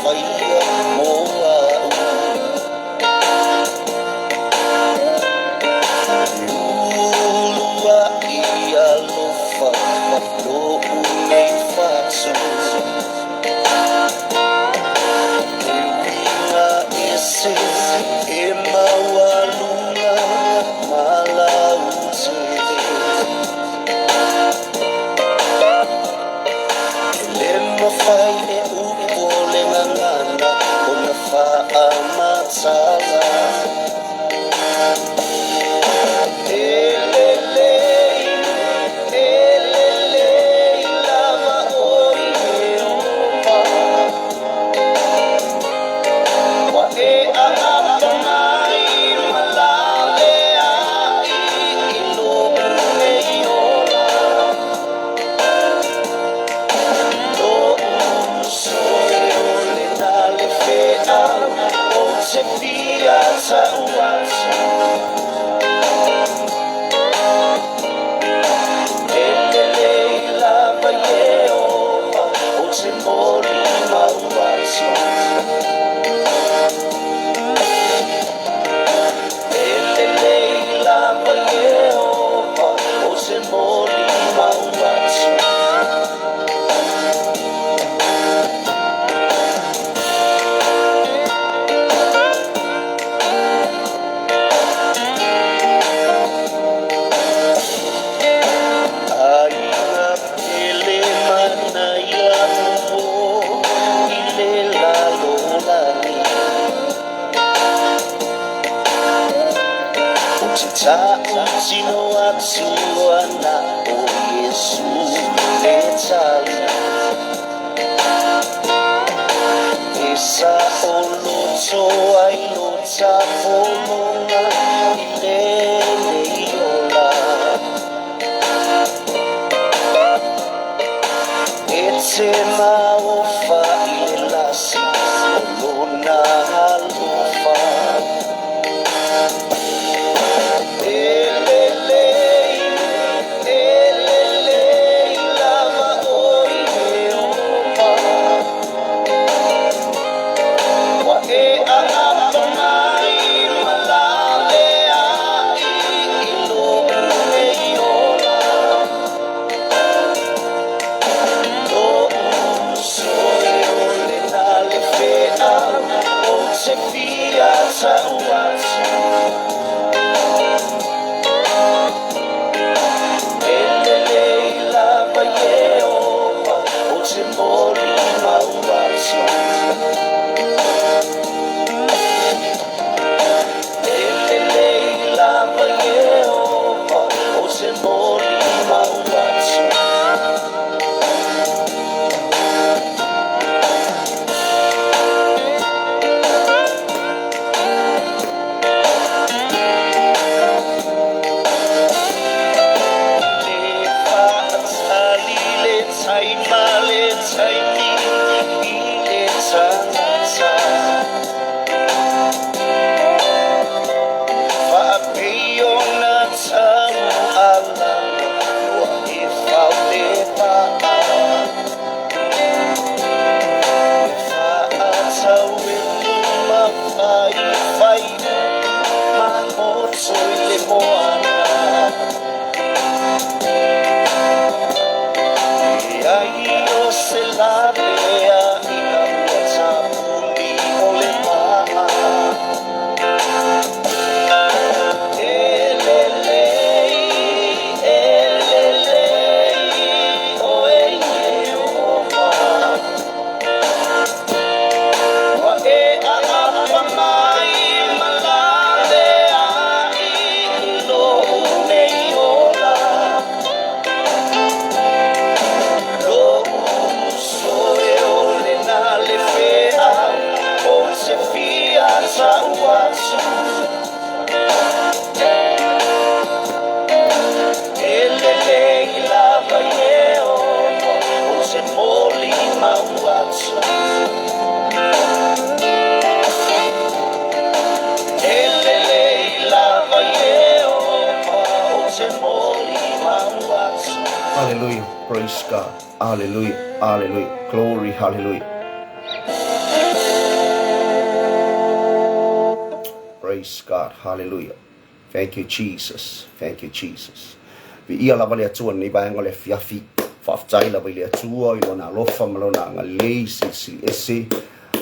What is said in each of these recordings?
faia mo a'u. E ulua'i alofa lo'u nei fatu. E uiga ese e maualuga ma lautele. E le mafai e upu o le gagana ona faamatala. E lelei, e lelei lava ʻoe Ieova. Ua e ʻaʻapa mai ma laveaʻi i loʻu nei ola. Loʻu uso e ole na le feau ou te fia ta'u atu. E lelei lava Ieova ou te molimau atu. E lelei lava Ieova ou te molimau atu. Aiga pele mana iaʻu o i le lalolagi. Ou te ta'utino atu ana ʻo Iesu le tali. E saʻoloto ai lo tapologa i lenei ola. E te maofa i le lasi o lona alofa. E lelei, e lelei lava ʻoe Ieova. Ua e ʻaʻapa mai ma laveaʻi i loʻu nei ola. Loʻu uso e ole na le feau ou te fia ta'u atu. E lelei lava Ieova ou te molimau atu. E lelei lava Ieova ou te molimau atu. Le faatali le taima le taimi i le tagata. Faapei ona tau ala ua e fau le pa'a. E faatau e luma faifai ma moto i le moana. E ai o se lavea ina ua tapuni o le pa'a. E lelei, e lelei ʻoe Ieova. Ua e ʻaʻapa mai ma laveaʻi i loʻu nei ola. Loʻu uso e ole na le feau ou te fia ta'u atu. E lelei lava Ieova ou te molimau atu. E lelei lava Ieova ou te molimau atu. Hallelujah. Praise God. Hallelujah. Hallelujah. Glory. Hallelujah. Praise God. Hallelujah. Thank you Jesus. Thank you Jesus. Viia lava le Atua i lenei vaega o le afiafi. Faafetai lava i le Atua i lona alofa ma lona agalelei silisili ese.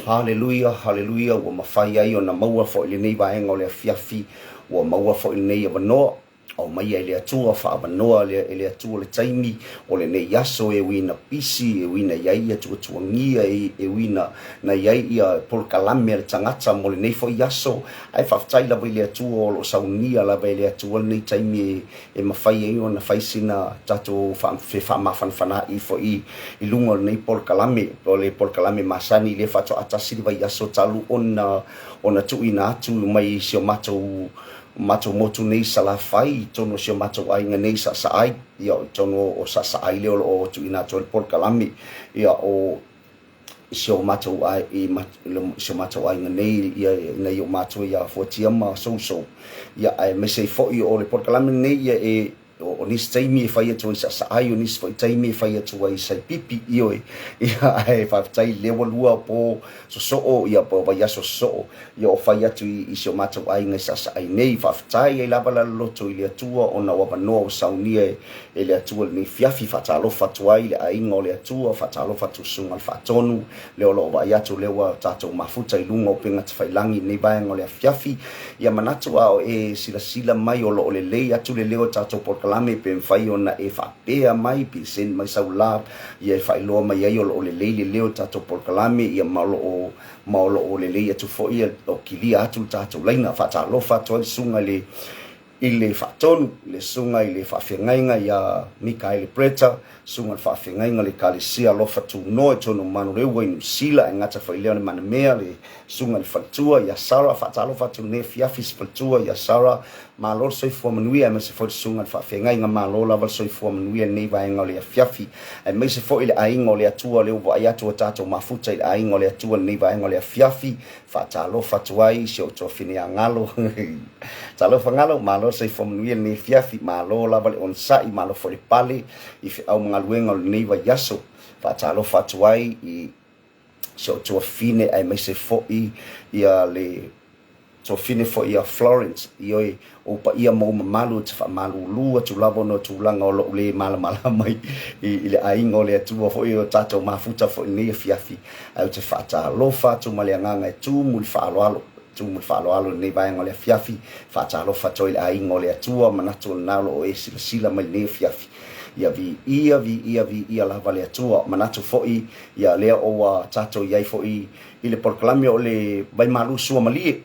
Haleluia, haleluia, ua mafai ai ona maua foi lenei vaega o le afiafi, ua maua foi lenei avanoa. Aumaia e le Atua, faaavanoa e le Atua le taimi o lenei aso e ui ina pisi, e ui ina i ai ia tuatuagia, e ui ina na i ai ia polokalame a le tagata mo lenei foi aso. Ae faafetai lava i le Atua o lo o saunia lava e le Atua lenei taimi e mafai ai ona fai sina tatou fefaamafanafana'i foi i luga o lenei polokalame. O le polokalame masani lea faatoa tasi le vaiaso talu ona tuuina atu mai si o matou matou motu nei i Salafai i totonu o si o matou aiga nei i Saasaai. Ia, i totonu o Saasaai lea o lo o tuuina atu ai le polokalame. Ia, o si o matou ai, i si o matou aiga nei, ia, nai ou matua ia Fuatia ma Sousou. Ia, aemaise ai foi o le polokalame lenei, ia, e, o nisi taimi e fai atu ai Saasaai, o nisi foi taimi e fai atu ai Saipipi, ioe. Ia, ae faafetai lea ua lua po sosoo, ia, po vaiaso sosoo, ia, o fai atu i si o matou aiga i Saasaai nei. Faafetai ai lava la le loto i le Atua ona o avanoa ua saunia e le Atua i lenei afiafi. Faatalofa atu ai i le aiga o le Atua, faatalofa atu i Susuga i le Faatonu, lea o lo o vaai atu lea ua tatou mafuta i luga o upega tafailagi i lenei vaega o le afiafi. Ia manatu a o e silasila mai o lo o lelei atu le leo o tatou polokalame, pe mafai ona e faapea mai pe send mai sau love, ia e faailoa mai ai o lo o lelei le leo o tatou polokalame, ia ma o lo o ma o lo o lelei atu foi o kilia atu le tatou laina. Faatalofa atu ai le susuga i le i le Faatonu, le Susuga i le Faafeagaiga ia Mikaele Bretta, Susuga i le Faafeagaiga o le Ekalesia Alofa Tunoa i totonu o Manurewa i Niu Sila, e gata foi i lea o le Manamea, le Susuga i le Faletua ia Sarah. Faatalofa atu i lenei afiafi i se Faletua ia Sarah, malo le soifua manuia, aemaise foi le Susuga i le Faafeagaiga, malo lava le soifua manuia i lenei vaega o le afiafi, aemaise foi le aiga o le Atua, lea ua vaai atu ua tatou mafuta i le aiga o le Atua i lenei vaega o le afiafi. Faatalofa atu ai i si ou tuafine ia Galo. Talofa Galo, malo le soifua manuia i lenei afiafi, malo lava le onosai, malo foi le pale i feau ma galuega o lenei vaiaso. Faatalofa atu ai i si ou tuafine aemaise foi ia le tuafine foi ia Florence, ioe, Ou paia ma ou mamalu ou te faamalulu atu lava ona o tulaga o lou le malamalama i le aiga o le Atua foi o tatou mafuta foi i lenei afiafi, ae ou te faatalofa atu ma le agaga e tumu i le faaaloalo, tumu i le faaaloalo i lenei vaega o le afiafi. Faatalofa atu ai i le aiga o le Atua, manatu o lena o lo o e silasila mai i lenei afiafi. Ia viia, viia, viia lava le Atua. Manatu foi ia lea o ua tatou i ai foi i le polokalame o le Vaimalu Suamalie.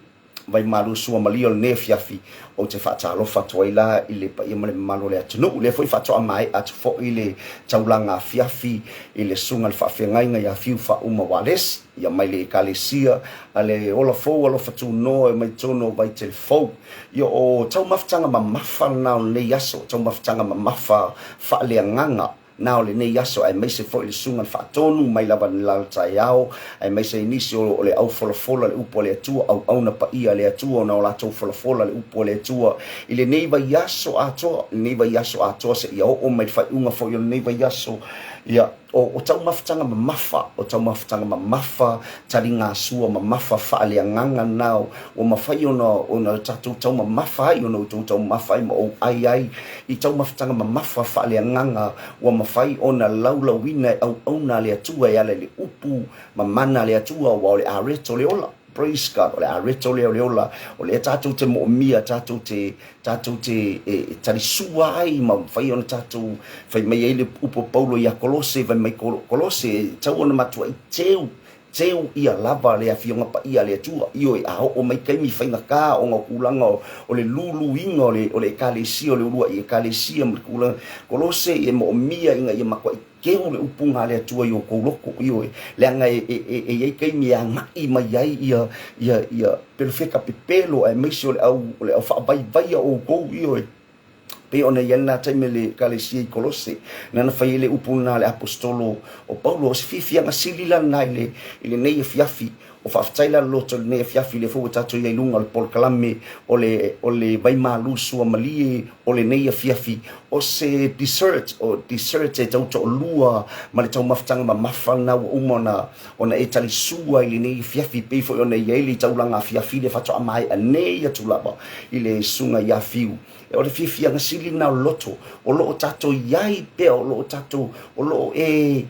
Vaimalu suamalie o lenei afiafi, ou te faatalofa atu ai la i le paia ma le mamalu o le atunuu. Lea foi faatoa maea atu foi le taulaga afiafi i le susuga i le faafeagaiga ia Fiu Faauma Walesi, ia mai le Ekalesia a le Ola Fou Alofa Tunoa e mai totonu o Vaitele Fou. Ia o taumafataga mamafa lena o lenei aso, taumafataga mamafa faaleagaga na o lenei aso, aemaise foi le Susuga i le Faatonu mai lava i le lalo taeao, aemaise ai nisi o le au folafola le upu a le Atua, auauna paia a le Atua ona o latou folafola le upu a le Atua i lenei vaiaso atoa, lenei vaiaso atoa seia oo mai le faaiuga foi o lenei vaiaso. Ia, o taumafataga mamafa, o taumafataga mamafa, taligasua mamafa faaleagaga na ua mafai ona tatou taumamafa ai, ona outou taumamafa ai ma ou ai ai i taumafataga mamafa faaleagaga ua mafai ona laulauina e auauna a le Atua e ala i le upu mamana a le Atua, aua o le areto le ola. Praise God, o le areto lea o le ola, o lea tatou te moomia, tatou te, tatou te e talisua ai ma mafai ona tatou fai mai ai le upu a Paulo ia Kolose, fai mai Kolose, e tatau ona matuai teu Teu ia lava le Afioga Paia a le Atua, ioe, a oo mai taimi faigata ona o tulaga o le luluina o le Ekalesia, o le uluai Ekalesia ma le tulaga Kolose, e moomia ina ia matuai teu le upuga a le Atua i outou loto, ioe, leaga e i ai taimi e agai mai ai ia pelofeta pepelo aemaise o le au faavaivaia o outou, ioe. Pei ona i ai lena taimi i le Ekalesia i Kolose, na na fai ai le upu lena a le Aposetolo o Paulo. O se fiafiaga sili la lena i lenei afiafi O faafetai la le loto i lenei afiafi, lea foi ua tatou i ai i luga o le polokalame o le, o le vaimalu suamalie o lenei afiafi. O se dessert, o dessert e tau toalua ma le taumafataga mamafa lena ua uma ona, ona e talisua i lenei afiafi, pei foi ona i ai le taulaga afiafi lea faatoa maea nei atu lava i le susuga ia Fiu. O le fiafiaga sili lena o le loto, o lo o tatou i ai pea, o lo o tatou, o lo o e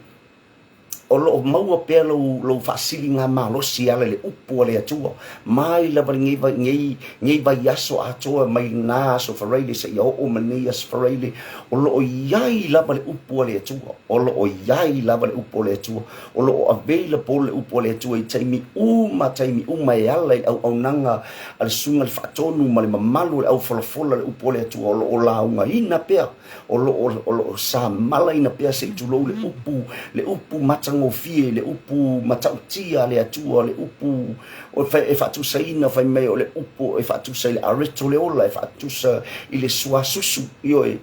o lo o maua pea lou, lou faasiligamalosi e ala i le upu a le Atua. Mai lava lenei, nei, nei vaiaso atoa mai lena aso Faraile seia oo ma lenei aso Faraile, o lo o i ai lava le upu a le Atua. O lo o i ai lava le upu a le Atua. O lo o available le upu a le Atua i taimi uma, taimi uma e ala i le auaunaga a le Susuga i le Faatonu ma le mamalu o le aufolafola le upu a le Atua. O lo o laugaina pea o lo o, o lo o samalaina pea se i tulou le upu, le upu matagofie, le upu matautia a le Atua, le upu e faatusaina, fai mai o le upu e faatusa i le areto le ola, e faatusa i le suasusu, ioe,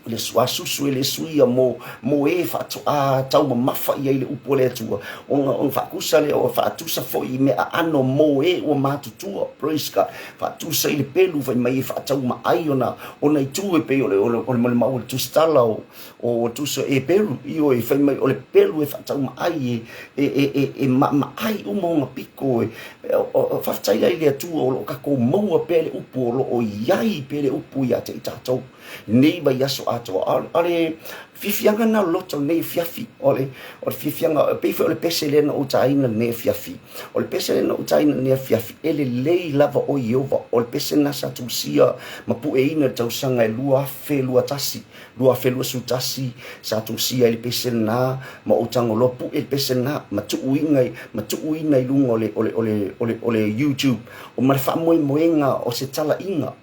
le suasusu e le suia mo, mo e faatoa taumamafa i ai le upu a le Atua, ona, ona faatusa lea, o faatusa foi i mea aano mo e ua matutua, praise God, faatusa i le pelu fai mai e faataumaai ona, ona itu e pei o le, o le, o le molimau o le tusitala o, o tusa e pelu, ioe, fai mai o le pelu e faataumaai e, e, e, e, e maamaai uma ona piko e, faafetai la i le Atua o lo o tatou maua pea le upu, o lo o i ai pea le upu ia te i tatou nei vaiaso atoa. O le fiafiaga lena o le loto lenei afiafi, o le, o le fiafiaga, pei foi o le pese lea na ou taina lenei afiafi. O le pese lea na ou taina lenei afiafi, e lelei lava o Ieova. O le pese lena sa tusia ma pueina i le tausaga e 2021, 2021, sa tusia ai le pese lena, ma ou tago loa pue le pese lena, ma tuuina, ma tuuina i luga o le, o le, o le, o le, o le YouTube. O ma le faamoemoega o se talaiga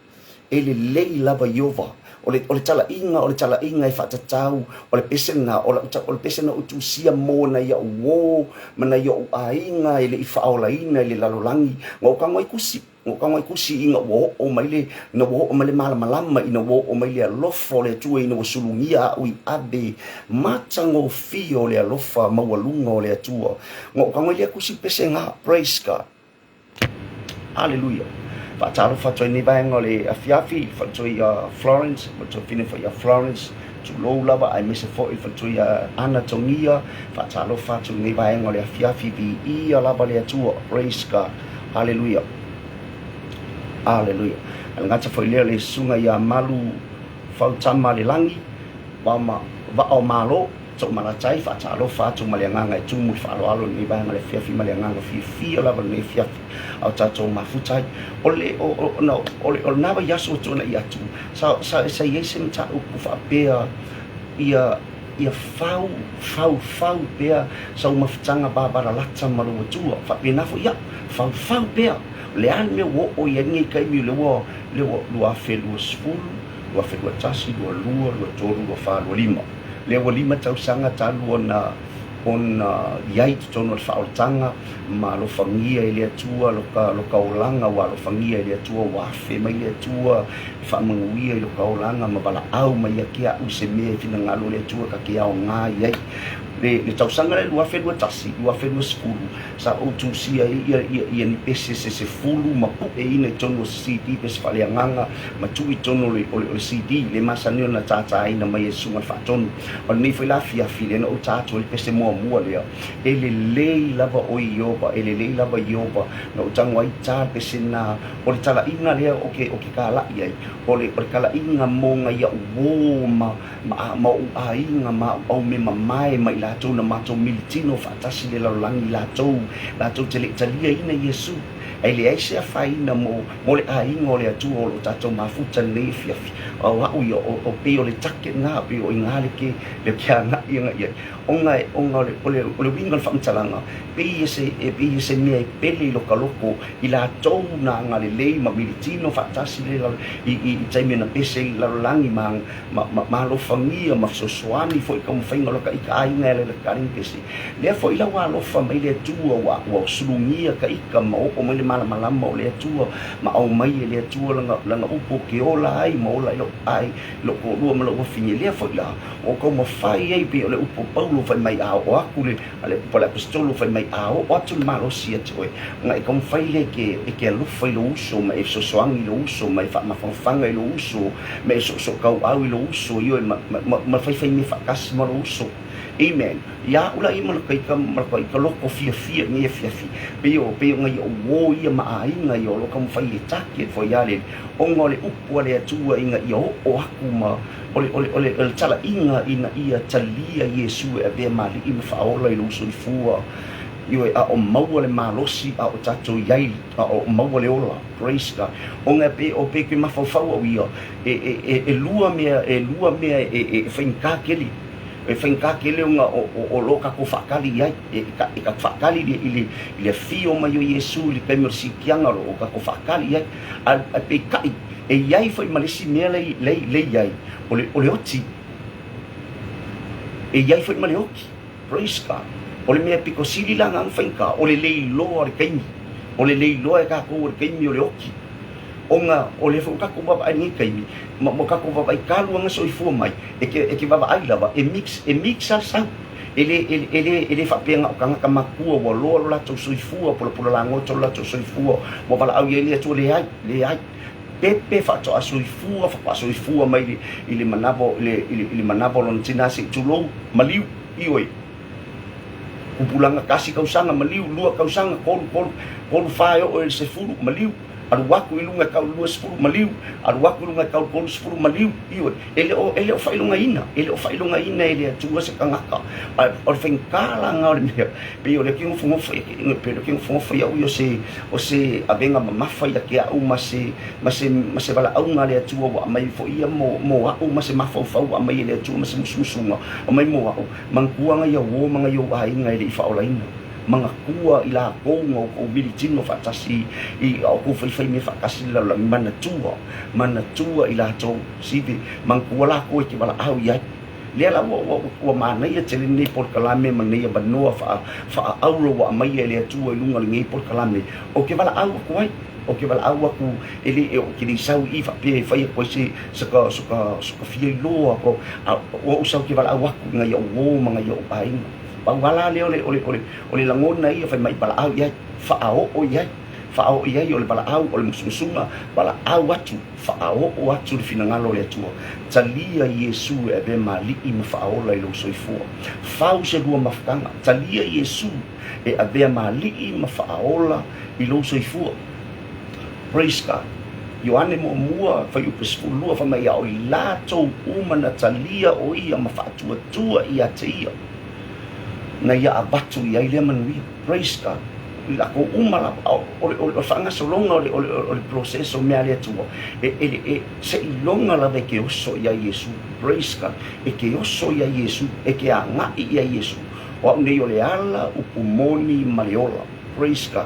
E lelei lava Ieova. O le, o le talaiga, o le talaiga e faatatau, o le pese lena, o, lau, o le pese na ou tusia mo nai au uō ma nai oʻu aiga e le i faaolaina i le lalolagi. Na ou tago ai kusi, na ou tago ai kusi ina ua oo mai le, ina ua oo mai le malamalama, ina ua oo mai le alofa o le Atua, ina ua sulugia au i ave matagofie o le alofa maualuga o le Atua. Na ou tago ai lea kusi pese na. Praise God. Aleluia. Faatalofa atu ai nei vaega o le afiafi i le faletua ia Florence, faletua fine foi ia Florence, tulou lava aemaise foi le faletua ia Ana Togia. Faatalofa atu i lenei vaega o le afiafi, viia lava le Atua. Praise God. Aleluia. Aleluia. A le gata foi lea o le susuga ia Malu Fautama le Lagi, Vaa o Malo, Toomalatai, faatalofa atu ma le agaga e tumu i le faaaloalo i lenei vaega o le afiafi ma le agaga fiafia lava i lenei afiafi a o tatou mafuta ai. O le, o, o, ona, o le, o lena vaiaso ua tuanai atu, sa, sa, sa i ai se mataupu faapea ia, ia fau, fau, fau pea sau mafutaga vavalalata ma lou Atua. Faapena foi au, fau, fau pea. O le a le mea ua oo i ai lenei taimi, o lea ua, lea ua 2020, 2021, 22, 23, 24, 25. Lea ua lima tausaga talu ona ona i ai i totonu o le faaolataga ma alofagia e le Atua loka loka olaga ua alofagia e le Atua ua afe mai le Atua e faamanuia i loka olaga ma valaau mai ia te a'u i se mea e finagalo le Atua ta te aoga i ai. Le le tausaga lea 2021, 2020 sa ou tusia ai ia ia ia ni pese se sefulu ma pueina i totonu o se CD pese faaleagaga ma tuu i totonu o le, o le, o le CD le masani ona tātāina mai e Susuga i le Faatonu. O lenei foi la afiafi lea na ou tā atu ai le pese muamua lea, E lelei lava oe Ieova, e lelei lava Ieova. Na ou tago ai tā le pese lena, o le talaiga lea o ke, o ke kālaʻi ai, o le, o le kalaʻiga mo ngai aʻu uō ma, ma, ma oʻu aiga ma aʻu aumemamae ma i latou na matou militino faatasi i le lalolagi latou, latou te le i taliaina Iesū. E leai se afaina mo, mo le aiga o le Atua o lo o tatou mafuta lenei afiafi. A o a'u ia, o, o pei o le take lena, pei o i ina le ke, le ke agaʻi agaʻi ai. Ona e, ona o le, o le, o le uiga o le faamatalaga, pei e se, e pei e se mea e pele i loka loko i latou na agalelei ma militino faatasi le lalo, i, i, i taimi na pese i le lalolagi ma, ma, ma, ma alofagia ma fesoasoani foi i taumafaiga o laka ika aiga e ala i laka kaleni pese. Lea foi la ua alofa mai le Atua, ua, ua sulugia ka ika ma oo mai le malamalama o le Atua, ma aumai e le Atua lana, lana upu o ke ola ai ma ola ai lou. lou ai, lou toalua ma lou wafine, lea foi la, ua taumafai ai pei o le upu a Paulo fai mai a oo atu le, a le upu a le Aposetolo fai mai a oo atu le malosi ia te oe, ona e taumafai lea e te, e te alofa i lou uso ma e fesoasoani i lou uso ma e faamafanafana i lou uso ma e soosootauau i lou uso, ioe, ma, ma, ma, ma faifai mea faatasi ma lou uso. Amen. Ia au la ia ma la ita, ma la ita loto fiafia i lenei afiafi, pei o, pei o nai ou uo ia ma aiga ia o lo o taumafai e taki atu ai lea, ona o le upu a le Atua ina ia oo atu ma, o le, o le, o le, o le talaiga ina ia talia Iesu e avea ma Alii ma Faaola i lou soifua, ioe, a o maua le malosi, a o tatou i ai, a o maua le ola. Praise God. Ona e pei, o pei ke mafaufau au ia, e, e, e, e lua mea, e lua mea e, e, e faigata tele. E faigata tele ona o, o, o lo o tatou faatali i ai. E, e, e tatou faatali i le, i le, i le afio mai o Iesu i le taimi o le siitiaga o lo o tatou faatali i ai. A, a peitai, e i ai foi ma le isi mea lea, lea, lea i ai, o le, o le oti. E i ai foi ma le oti. Praise God. O le mea pito sili la na faigata, o le le iloa o le taimi. O le le iloa e tatou o le taimi o le oti. Ona o lea foi ua tatou vaavaai i lenei taimi, ma ua tatou vaavaai talu lava ona soifua mai, e te, e te vaavaai lava, e mix, e mix lava le sau. E le, e, e le, e le faapea na o tagata matutua ua loa lo latou soifua, pulapula lagoto lo latou soifua, ua valaau i ai le Atua, leai, leai. Pepe faatoa soifua, faatoa soifua mai le, i le manava, i le, i le, i le manava o lona tina se i tulou, maliu, ioe. Tupulaga tasi tausaga, maliu, lua tausaga, tolu, tolu, tolu, fa e oo i le sefulu, maliu. Alu atu i luga e tau 20, maliu. Alu atu i luga e tau 30, maliu. Ioe, e le o, e le o faailogaina, e le o faailogaina e le Atua se tagata. A o le faigata la lena o le mea, pei o lea ke nofonofo ia, pei o lea ke nofonofo ia au ia o se, o se avega mamafa ia te au ma se, ma se, ma se valaauga a le Atua ua aumai foi ia mo, mo au ma se mafaufau ua aumai e le Atua ma se musumusuga aumai mo au. Manatua ngai au uo ma ngai ou aiga e le i faaolaina. Manatua i latou na outou militino faatasi i a outou faifai mea faatasi i le lalolagi. Manatua, manatua i latou, sive, manatua latou e te valaau i ai. Lea la ua, ua, ua manaia tele lenei polokalame ma lenei avanoa faa, faaauro ua aumaia e le Atua i luga o lenei polokalame, ou te valaau atu ai. Ou te valaau atu e le, ou te le i sau i i faapea e fai atu ai se, se ka, se ka, se ka fia iloa ko, a ua ou sau ke valaau atu i ngai ou uo ma ngai ou aiga. Pau lava la lea o le, o le, o le, o le lagona ia fai mai valaau i ai, faaoo i ai, faaoo i ai o le valaau, o le musumusuga, valaau atu, faaoo atu le finagalo o le Atua. Talia Iesu e avea ma Alii ma Faaola i lou soifua. Fau se lua mafutaga, talia Iesu e avea ma Alii ma Faaola i lou soifua. Praise God. Ioane muamua, fuaiupu 12, fai mai, A o i latou uma na talia o ia ma faatuatua ia te ia, na ia avatu i ai lea manuia. Praise God. I latou uma lava, a o le, o le faagasologa o le, o le, o le process o mea a le Atua, e, e, e, seiloga lava e ke oso iā Iesu. Praise God. E ke oso iā Iesu, e ke agaʻi iā Iesu. O au nei o le ala, upu moni ma le ola. Praise God.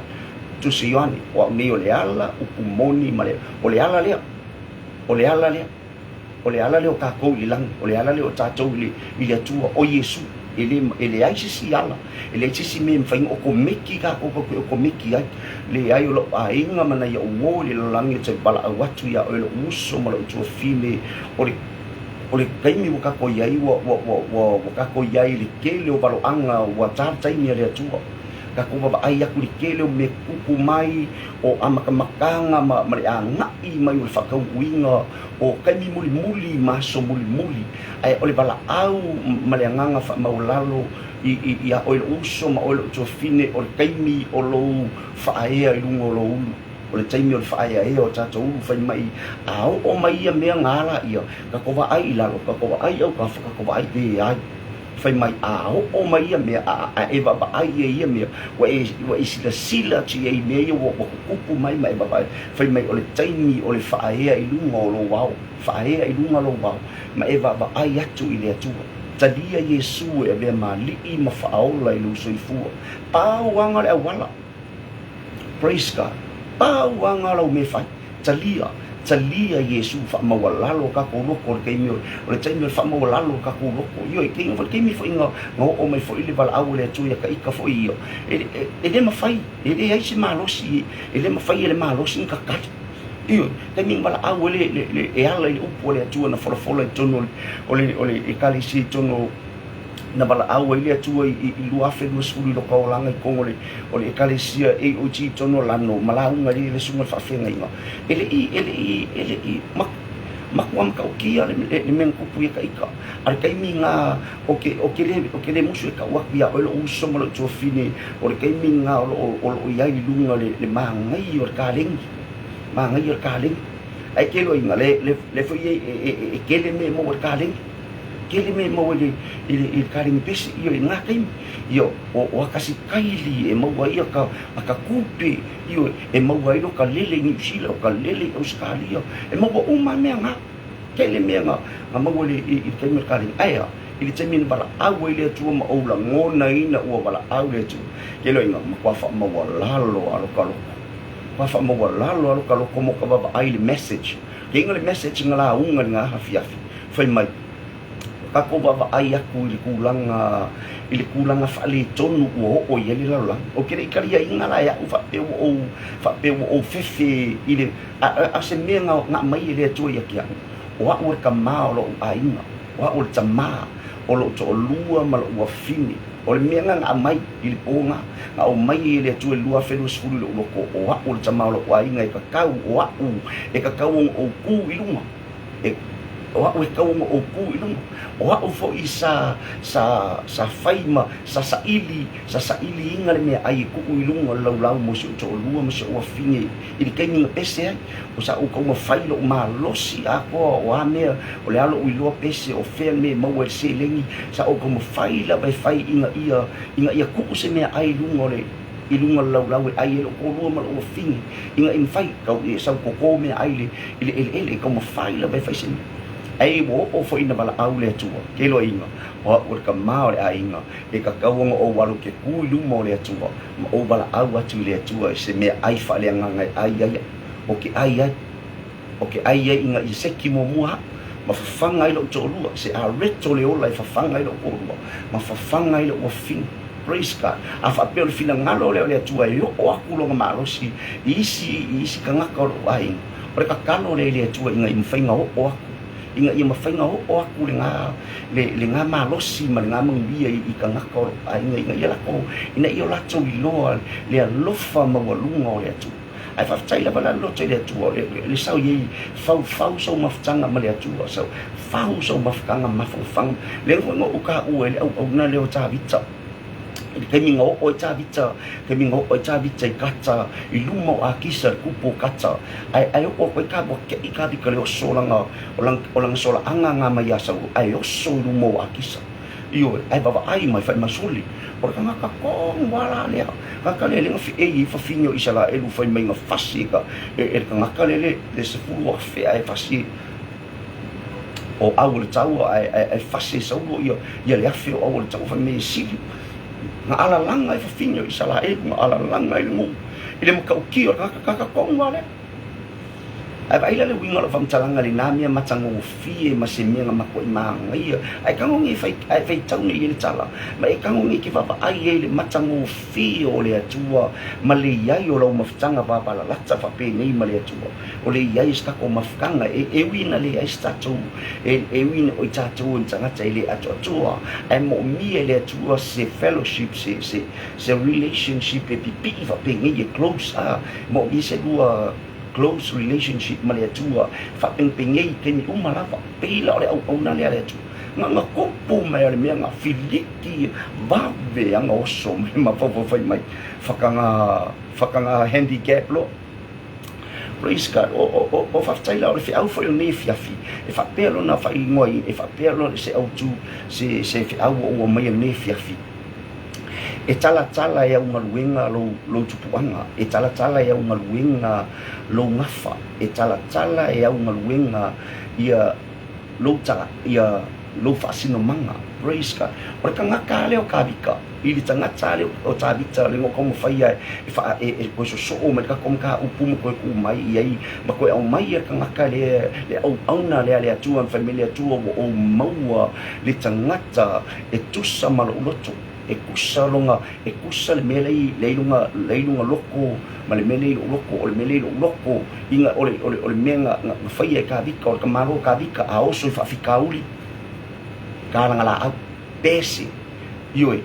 Tusi Ioane, o au nei o le ala, upu moni ma le, o le ala lea. O le ala lea. O le ala lea o tatou i le lagi. O le ala lea o tatou i le, i le Atua. O Iesu. E le, e leai se isi ala. E leai se isi mea e mafai ona okomeki tatou tatou te okomeki ai. Leai, o lou aiga ma nai ou uo i le lalolagi ou te valaau atu iā oe lou uso ma lou tuafine. O le, o le taimi ua tatou i ai, ua, ua, ua, ua, ua tatou i ai i le tele o valoaga ua ta le taimi a le Atua. Tatou vaavaai atu i le tele o mea tupu mai, o amatamataga ma, ma le agai mai o le faataunuuina o taimi mulimuli ma aso mulimuli. Ae o le valaau ma le agaga faamaualalo i, i, iā oe lou uso ma oe lou tuafine, o le taimi o lou faaea i luga o lou ulu. O le taimi o le faaeaea o tatou ulu fai mai, a oo mai ia mea na ala ia, tatou vaai i lalo, tatou vaai i autafa, tatou vaai, leai. Fai mai, a oo mai ia mea, a, a e vaavaai ia i ia mea, ua e, ua e silasila atu i ai i mea ia ua, ua tutupu mai ma e vaavaai. Fai mai, o le taimi o le faaea i luga o lou ao, faaea i luga lou ao, ma e vaavaai atu i le Atua. Talia Iesu e avea ma Alii ma Faaola i lou soifua. Pau aga le auala. Praise God. Pau aga lau mea e fai. Talia, talia Iesu faamaualalo tatou loko o le taimi o, o le taimi o le faamaualalo o tatou loko. Ioe, kei foi le taimi foi na, na oo mai foi le valaau a le Atua ia Taita foi ia. E, e, e le mafai, e leai se malosi, e le mafai e le malosi ona tatali. Ioe, taimi na valaau ai le, le, e ala i le upu a le Atua na folafola i totonu o le, o le, o le Ekalesia i totonu o, na valaau ai le Atua i, i, i 2020 i loka olaga i totonu o le, o le Ekalesia AOG i totonu o Lano ma lauga ai le susuga i le faafeagaiga. E le i, e le i, e le i, ma, matua matautia le, le, le mea na tupu ia taita. A le taimi na, o ke, o ke le, o ke le musu e tau atu iā oe lo'u uso ma lo'u tuafine, o le taimi na o lo o, o lo o i ai i luga le, le manaia o le kaleni. Manaia le kaleni. Ae tele o ina, le, le, le foi e, e, e, e tele mea e maua i le kaleni. Tele mea e maua i le, i le, i le kaleni pese, ia i lena taimi. Ia, o, o akasikaili e maua ai aka, aka kupe, ia, e maua ai loka lele i Niu Sila, o ka lele i Ausetalia. E maua uma mea na. Tele mea na, na maua i le, i, i le taimi o le kaleni. Ae a, i le taimi na valaau ai le Atua ma ou lagonaina ua valaau le Atua. Tele o ina, matua faamaualalo lava loka loto. Ua faamaualalo lava ka loko mo ka vaavaai i le message. Keiga le message na lauga i lena afiafi, fai mai, Tatou vaavaai atu i le tulaga, i le tulaga faaletonu ua oo i ai le lalolagi. Ou te le i taliaina la e au faapea ua ou, faapea ua ou fefe i le, a, a o se mea na, na aumai e le Atua ia te au, o au o le tama o lou aiga, o au o le tama o lou toalua ma lou afine. O le mea lena na aumai i le po na, na aumai e le Atua i le 2020 i lou loto, o au o le tama o lou aiga e tatau, o au e tatau ona ou ku i luga, e, o au e tatau ona ou ku i luga, o au foi sa, sa, sa fai ma, sa saili, sa sailiina le meaai e tuu i luga o le laulau mo si ou toalua ma si ou afine i le taimi na pese ai. O sa ou taumafai lou malosi atoa o a mea, o le a lou iloa pese, o fea le mea e maua ai le seleni, sa ou taumafai lava e fai ina ia, ina ia tuu se meaai i luga o le, i luga o le laulau e ai ai lou toalua ma lou afine, ina ia mafai, tau ia sau toto meaai i le, i le eleele, e taumafai lava e fai se mea. Ae ua oo foi ina valaau le Atua, keloaiga, o au o le tama o le aiga, e tatau ona ou alu ke kū i luma o le Atua, ma ou valaau atu i le Atua i se meaai faaleagaga e ʻai ai o ke ʻai ai, o ke ʻai ai ina ia seki muamua aʻu, ma fafaga ai loʻu toʻalua, se areto le ola e fafaga ai loʻu toʻalua, ma fafaga ai loʻu afine. Praise God. A faapea o le finagalo lea o le Atua e oo aku lona malosi i isi, i isi tagata o loʻu aiga, o le tatalo lea i le Atua ina ia mafai ona oo aku ina ia mafai ona oo atu lena, le, lena malosi ma lena manuia i, i tagata o lou aiga, ina ia latou, ina ia o latou iloa le alofa maualuga o le Atua. Ae faafetai lava la le loto i le Atua, le, le, le sau i ai, faufau sou mafutaga ma le Atua, sau, fau sou mafutaga mafanafana. Lea foi na ou taua ai le auauna lea o Tavita. I le taimi na oo ai Tavita, taimi na oo ai Tavita i Kata, i luma o Akisa, le kupu o Kata, ae, ae oo atu ai ka, ua teʻi Tavita i le oso o lana, o lana, o lana solaaga na mai iā Saulo, ae oso i luma o Akisa. Ioe, ae vaavaai mai, fai mai, Sole, o le tagata tonu lava la lea, tagata lea lea na feʻei ai fafine o Isaraelu fai mai na fasi e ka, e, e le tagata lea le, le 10,000 ae fasi e, o au o le taua ae, ae, ae fasi e Saulo ia, ia le 1,000 o au o le taua fai mai e sili. Na alalaga ai fafine o Isaraelu, na alalaga ai le nuu i le matautia o le tagata, tagata tonu lava lea. Ae vaai la le uiga o lau faamatalaga i lena mea matagofie ma se mea na matuai manaia. Ae tago nei e fai, ae faitau nei i ai le tala, ma e tago nei e te vaavaai ai i le matagofie o le Atua ma le i ai o lau mafutaga vavalalata faapenei ma le Atua. O le i ai o se tatou mafutaga, e, e ui ina leai se tatou, e, e ui ina o i tatou o ni tagata e le atoatoa, ae moomia e le Atua se fellowship, se, se, se relationship e pipii faapenei, e close, a, moomia se lua close relationship ma le Atua, faapengepenei i taimi uma lava, pei la o le auauna lea a le Atua. Na, na tupu mai a le mea na filiki vave ana oso mai mafaufau fai mai, whakanga, whakanga handicap loa. Praise God. O, o, o, o faafetai la o le feau foi o lenei afiafi, e faapea lona faaigoa i, e faapea lona se autu, se, se feau ua ou aumaia i lenei afiafi. E talatala e au galuega lou, lou tupuaga, e talatala e au galuega lou gafa, e talatala e au galuega ia lou tala, ia lou faasinomaga. Praise God. O le tagata lava lea o Tavita, i le tagata lava lea o Tavita le na taumafai e, e, faa, e, e toe sosoo mai le tatou mataupu ma toe tuu mai i ai, ma toe aumai le tagata lea, le auauna lea a le Atua, na fai mai le Atua, ua ou maua le tagata e tusa ma lou loto. E tusa lona, e tusa le mea lea i lona, lea i lona loto ma le mea lea i lou loto, o le mea lea i lou loto, ina o le, o le, o le mea na, na, na faia e Tavita, o le tamaloa o Tavita, a oso i faafitauli, kalagalaau, pese, ioe,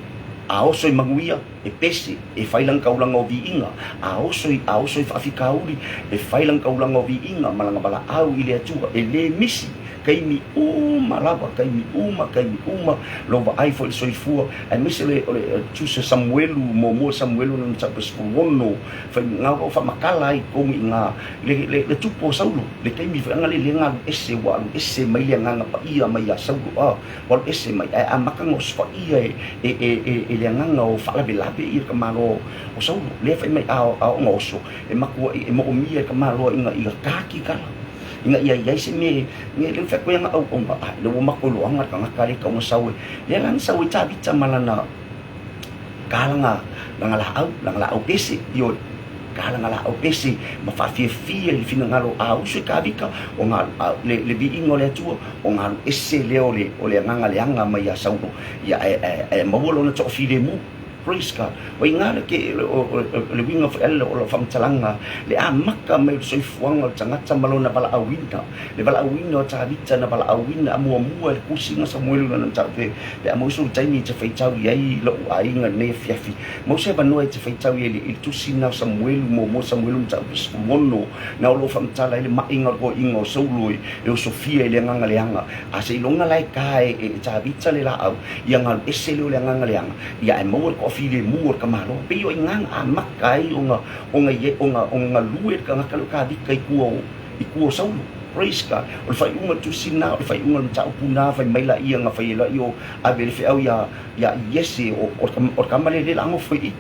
a oso i manuia, e pese, e fai lana taulaga o viiga, a oso i, a oso i faafitauli, e fai lana taulaga o viiga ma lana valaau i le Atua, e le misi, taimi uma lava, taimi uma, taimi uma, lou vaai foi i le soifua, aemaise le, o le tusi a Samuelu, muamua Samuelu lona mataupu 16, fai, na o faamatala ai i totonu i ina, le, le, le tupu o Saulo, le taimi foi ana le, le na alu ese, ua alu ese mai le agaga paia mai ia Saulo, a, ua alu ese mai, ae amata ona osofaia e, e, e, e, e le agaga o faalavelave ia le tamaloa o Saulo. Lea fai mai, a, a oo ina oso, e matua, e moomia e le tamaloa ina ia ta kikala. Ina ia i ai se mea, me le fai koe anga auauna, a le ua matou iloaga le tagata lea e tau ona sau e, lea la na sau ai Tavita ma lana ka lana, lana laau, lana laau pese, ioe, ka lana laau pese, ma faafiafia i le finagalo a uso i Tavita, ona le, le viiga o le Atua, ona alu ese lea o le, o le agaga leaga mai ia Saulo, ia ae, ae, ae maua lona toafilemu. Praise God. O i ina le ke, o, o, o le uiga foi ale o lau faamatalaga, le amata mai o le soifuaga o le tagata ma lona valaauina, le valaauina o Tavita na valaauina a muamua i le tusiga Samuelu lana mataupu pe a maua sou taimi e te faitau i ai lou aiga i lenei afiafi. Maua se avanoa e te faitau i ai i le tusi lena o Samuelu, muamua Samuelu mataupu 16, na o lo o faamatala ai le maʻiga o le toeaina o Saulo e osofia i le agaga leaga. A seiloga la e ta e Tavita le laau, ia galu ese lea o le agaga leaga, ia ae maua le toafilemu o le tamaloa. Pei o i ina na amata ai ona ona i ona ona galue le tagata lea o Tavita i tua o i tua o Saulo. Praise God. O le faaiuga o le tusi lena, o le faaiuga o le mataupu lena, fai mai laia na fai ai laia o ave le feau iā iā Iese o o le tama lea e le laga i i.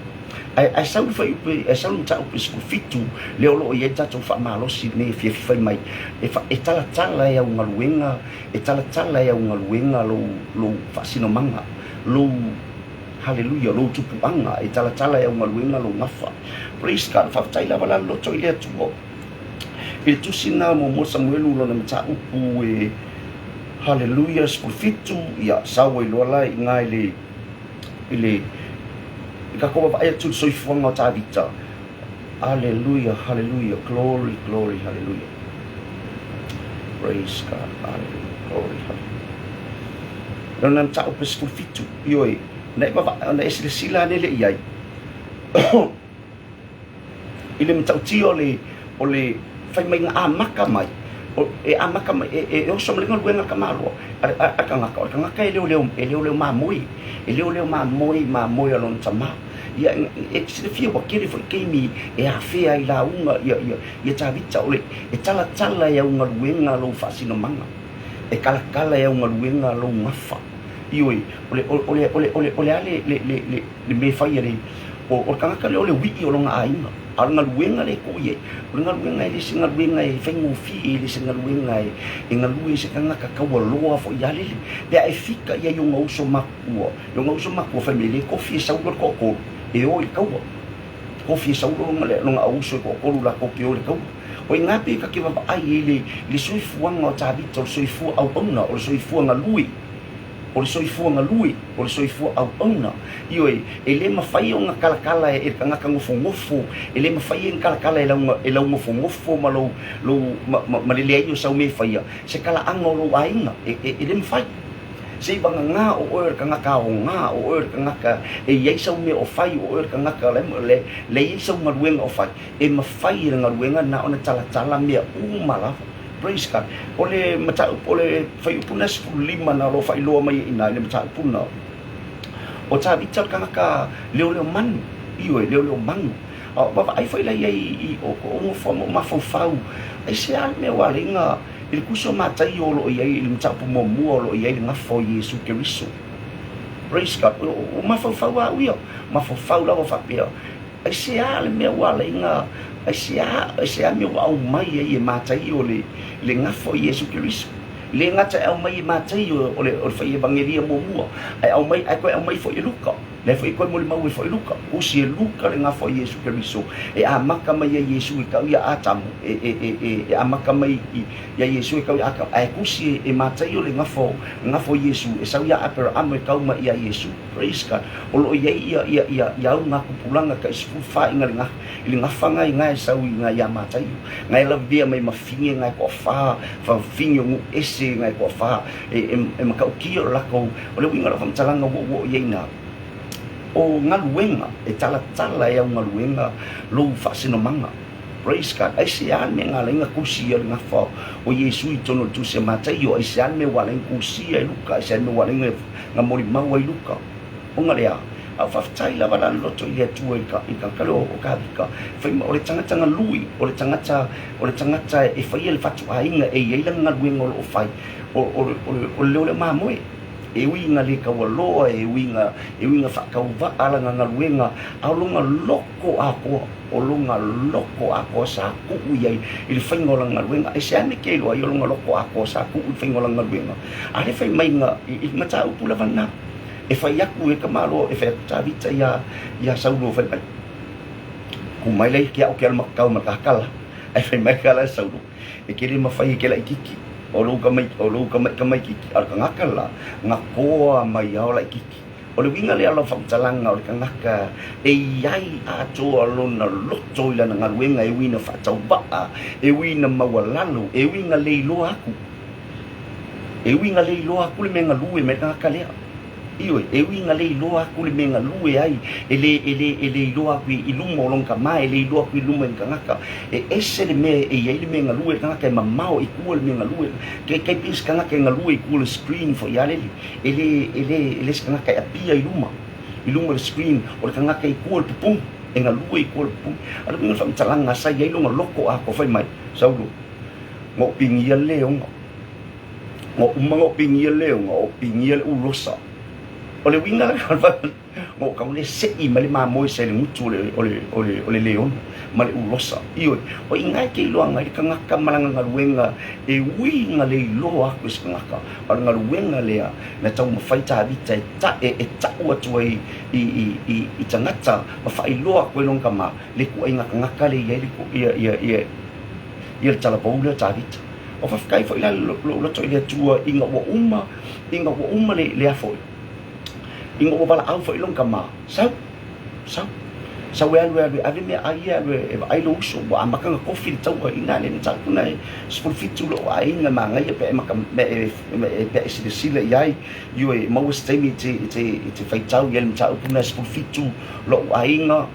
Ae ae sau le fuaiupu ae sau le mataupu i le 17 lea o lo o i ai le tatou faamalosi i lenei afiafi fai mai e fa e talatala e au galuega e talatala e au galuega lou lou faasinomaga lou Haleluia lou tupuaga e talatala e au galuega lou gafa. Praise God. Faafetai lava la le loto i le Atua. I le tusi lena muamua Samuelu lona mataupu e Haleluia 17 ia sau ai loa la i ina i le i le i tatou vaavaai atu i le soifuaga o Tavita. Aleluia, haleluia, glory, glory, haleluia. Praise God, haleluia, glory, haleluia. Lona mataupu 17, ioe, na e vava, na e silasila ane le i ai. I le matautia o le, o le fai mai na amata mai, o, e amata mai, e, e oso ma le galuega a le tamaloa, a, a, a tagata, o le tagata e leoleo, e leoleo mamoe, e leoleo mamoe i mamoe a lona tamā. Ia, e te silafia ua tele foi taimi e afea ai lauga ia, ia, ia Tavita, o le, e talatala e au galuega lou faasinomaga, e talatala e au galuega lou gafa. Ioe, o le, o le, o le, o le, o le a le, le, le, le, le mea e fai a le, o, o le tagata lea o le uiʻi o lona aiga, a o le galuega lea e tuu i ai, o le galuega e le se galuega e faigofie, e le se galuega e, e galue se tagata taualoa foi ia lele. Pe a e fika i ai i ona uso makua, i ona uso makua fai mai, le tofi e Saulo le toatolu e o i le taua. Tofi e Saulo lona, lona auuso e toatolu latou te o i le taua. O i ina pei ta te vaavaai ai i le, i le soifuaga o Tavita, o le soifua auauna, o le soifua galue. O le soifua galue, o le soifua auauna. Ioe, e le mafai ona talatala e le tagata nofonofo, e le mafai ona talatala e lau, e lau nofonofo ma lou, lou, ma, ma, ma le leai o sau mea e faia, se talaaga o lou aiga. E, e, e le mafai. Se i vagana o oe o le tagata aoga, o oe o le tagata e i ai sau mea o fai, o oe o le tagata le, le, le i ai sau galuega o fai, e mafai e le galuega lena ona talatala mea uma lava. Praise God. O le mataupu, o le fuaiupu lena 15 na o lo o faailoa mai ai i ina i le mataupu lena. O Tavita le tagata leoleo manu, ioe, leoleo manu. A o vaavaai foi la i ai i o ko ou nofo ma ou mafaufau, aisea le mea ua ala ai na i le tusi o Mataio o lo o i ai i le mataupu muamua o lo o i ai le gafa o Iesu Keriso. Praise God. O, o mafaufau lava au ia, mafaufau lava faapea, Aisea le mea ua ala ai na, aisea, aisea mea ua aumai ai e Mataio le, le gafa o Iesu Keriso? Le gata e aumai e Mataio o le, o le fai evagelia muamua, ae aumai, ae toe aumai foi e Luka. Lea foi koe molimau e foi Luka, usi e Luka le gafa o Iesu Keriso, e amata mai ia Iesu e kau ia Atamu, e, e, e, e, e amata mai i, ia Iesu e kau ia Atamu, ae tusi e, e Mataio le gafa o, gafa o Iesu, e sau ia Aperaamo e kau mai ia Iesu. Praise God. O loo iai ia, ia, ia, ia au nga kupulanga kai 14 i nga le nga, i le gafa nga i nga e sau i nga ia Mataio. Nga e lavea mai ma finge nga e toafa, fa finge o nuu ese nga e toafa, e, e, e matautia o lakou, O le uiga o lau faamatalaga ua ou oo i ai ina, o galuega, e talatala e au galuega lou faasinomaga. Praise God. Aisea le mea na ala ai na tusi ia le gafa o Iesu i totonu o le tusi a Mataio? Aisea le mea ua ala ai na tusia e Luka? Aisea le mea ua ala ai na molimau ai Luka? Ona lea, a o faafetai lava la le loto i le Atua i ka, i ka kale o, o Kavika. Fai ma, o le tagata galui, o le tagata, o le tagata e faia le fatuaiga e i ai lana galuega o lo o fai. O, o, o, o le leo lea o mamoe. E ui ina le taualoa, e ui ina, e ui ina faatauvaa lana galuega, a o lona loko atoa, o lona loko atoa sa tuu i ai i le faiga o lana galuega. E se ane ke iloa ai o lona loko atoa sa tuu i le faiga o lana galuega? A le fai mai na, i, i mataupu lava lena. E fai atu e ka Malo, e fai atu Tavita iā, iā Saulo fai mai, Ku mai lai ke au ke alu makakau ma kakala. Ae fai mai ka la Saulo, E ke le mawhai e ke laʻikiki, o lou ka mai, o lou ka mai ka maikiki, a o le kangaka la, nga koa mai ao laʻikiki. O le uiga lea o lau faamatalaga o le kangaka e iai atoa lona loto i lana galuega e ui ina faatauvaa, e ui ina maualalo, e ui ina le iloa aku. E ui ina le iloa aku le mea galue mai le kangaka lea. Ioe, e ui ina le iloa aku le mea galue ai, e le, e le, e le iloa aku i, i luma o lona tama, e le iloa aku i luma i ni kangaka. E ese le mea e i ai le mea galue le kangaka e mamao i tua le mea galue. Ke, ke pei se kangaka e galue i tua le screen foi a lele. E le, e le, e le se kangaka e apia i luma, i luma le screen, o le kangaka i tua le pupuni, e galue i tua le pupuni. A o le uiga o le faamatalaga sa i ai lona loko atoa fai mai, Saulo, na ou pigia le leoga. Na uma na ou pigia le leoga, ou pigia le ulosa. O le uiga lena, na ou tau le seʻi mai le mamoe sa i le gutu o le, o le, o le, o le leona ma le ulosa. Ioe, o i ina e ke iloaga ai le kangaka ma lana galuega e ui ina le iloa aku e se kangaka. A o le galuega lea na taumafai Tavita e ta, e, e taʻu atu ai i, i, i, i tagata ma faailoa atu ai lona tama le ituaiga kangaka lea e i ai le, ia, ia, ia, ia le talavou lea o Tavita. O faafetai foi la lou loto i le Atua ina ua uma, ina ua uma le, le a foi, ina ua valaau foi lona tama, sau, sau, sau e alu e alu e ave meaai ia e alu e vaai lou uso, ua amata ona tofi le taua ina le mataupu na e 17 lou aiga manaia pe a e maka, pe a e, pe a e silasila i ai, ioe, e maua se taimi e te, e te, e te faitau i ai le mataupu na e 17 lou aiga.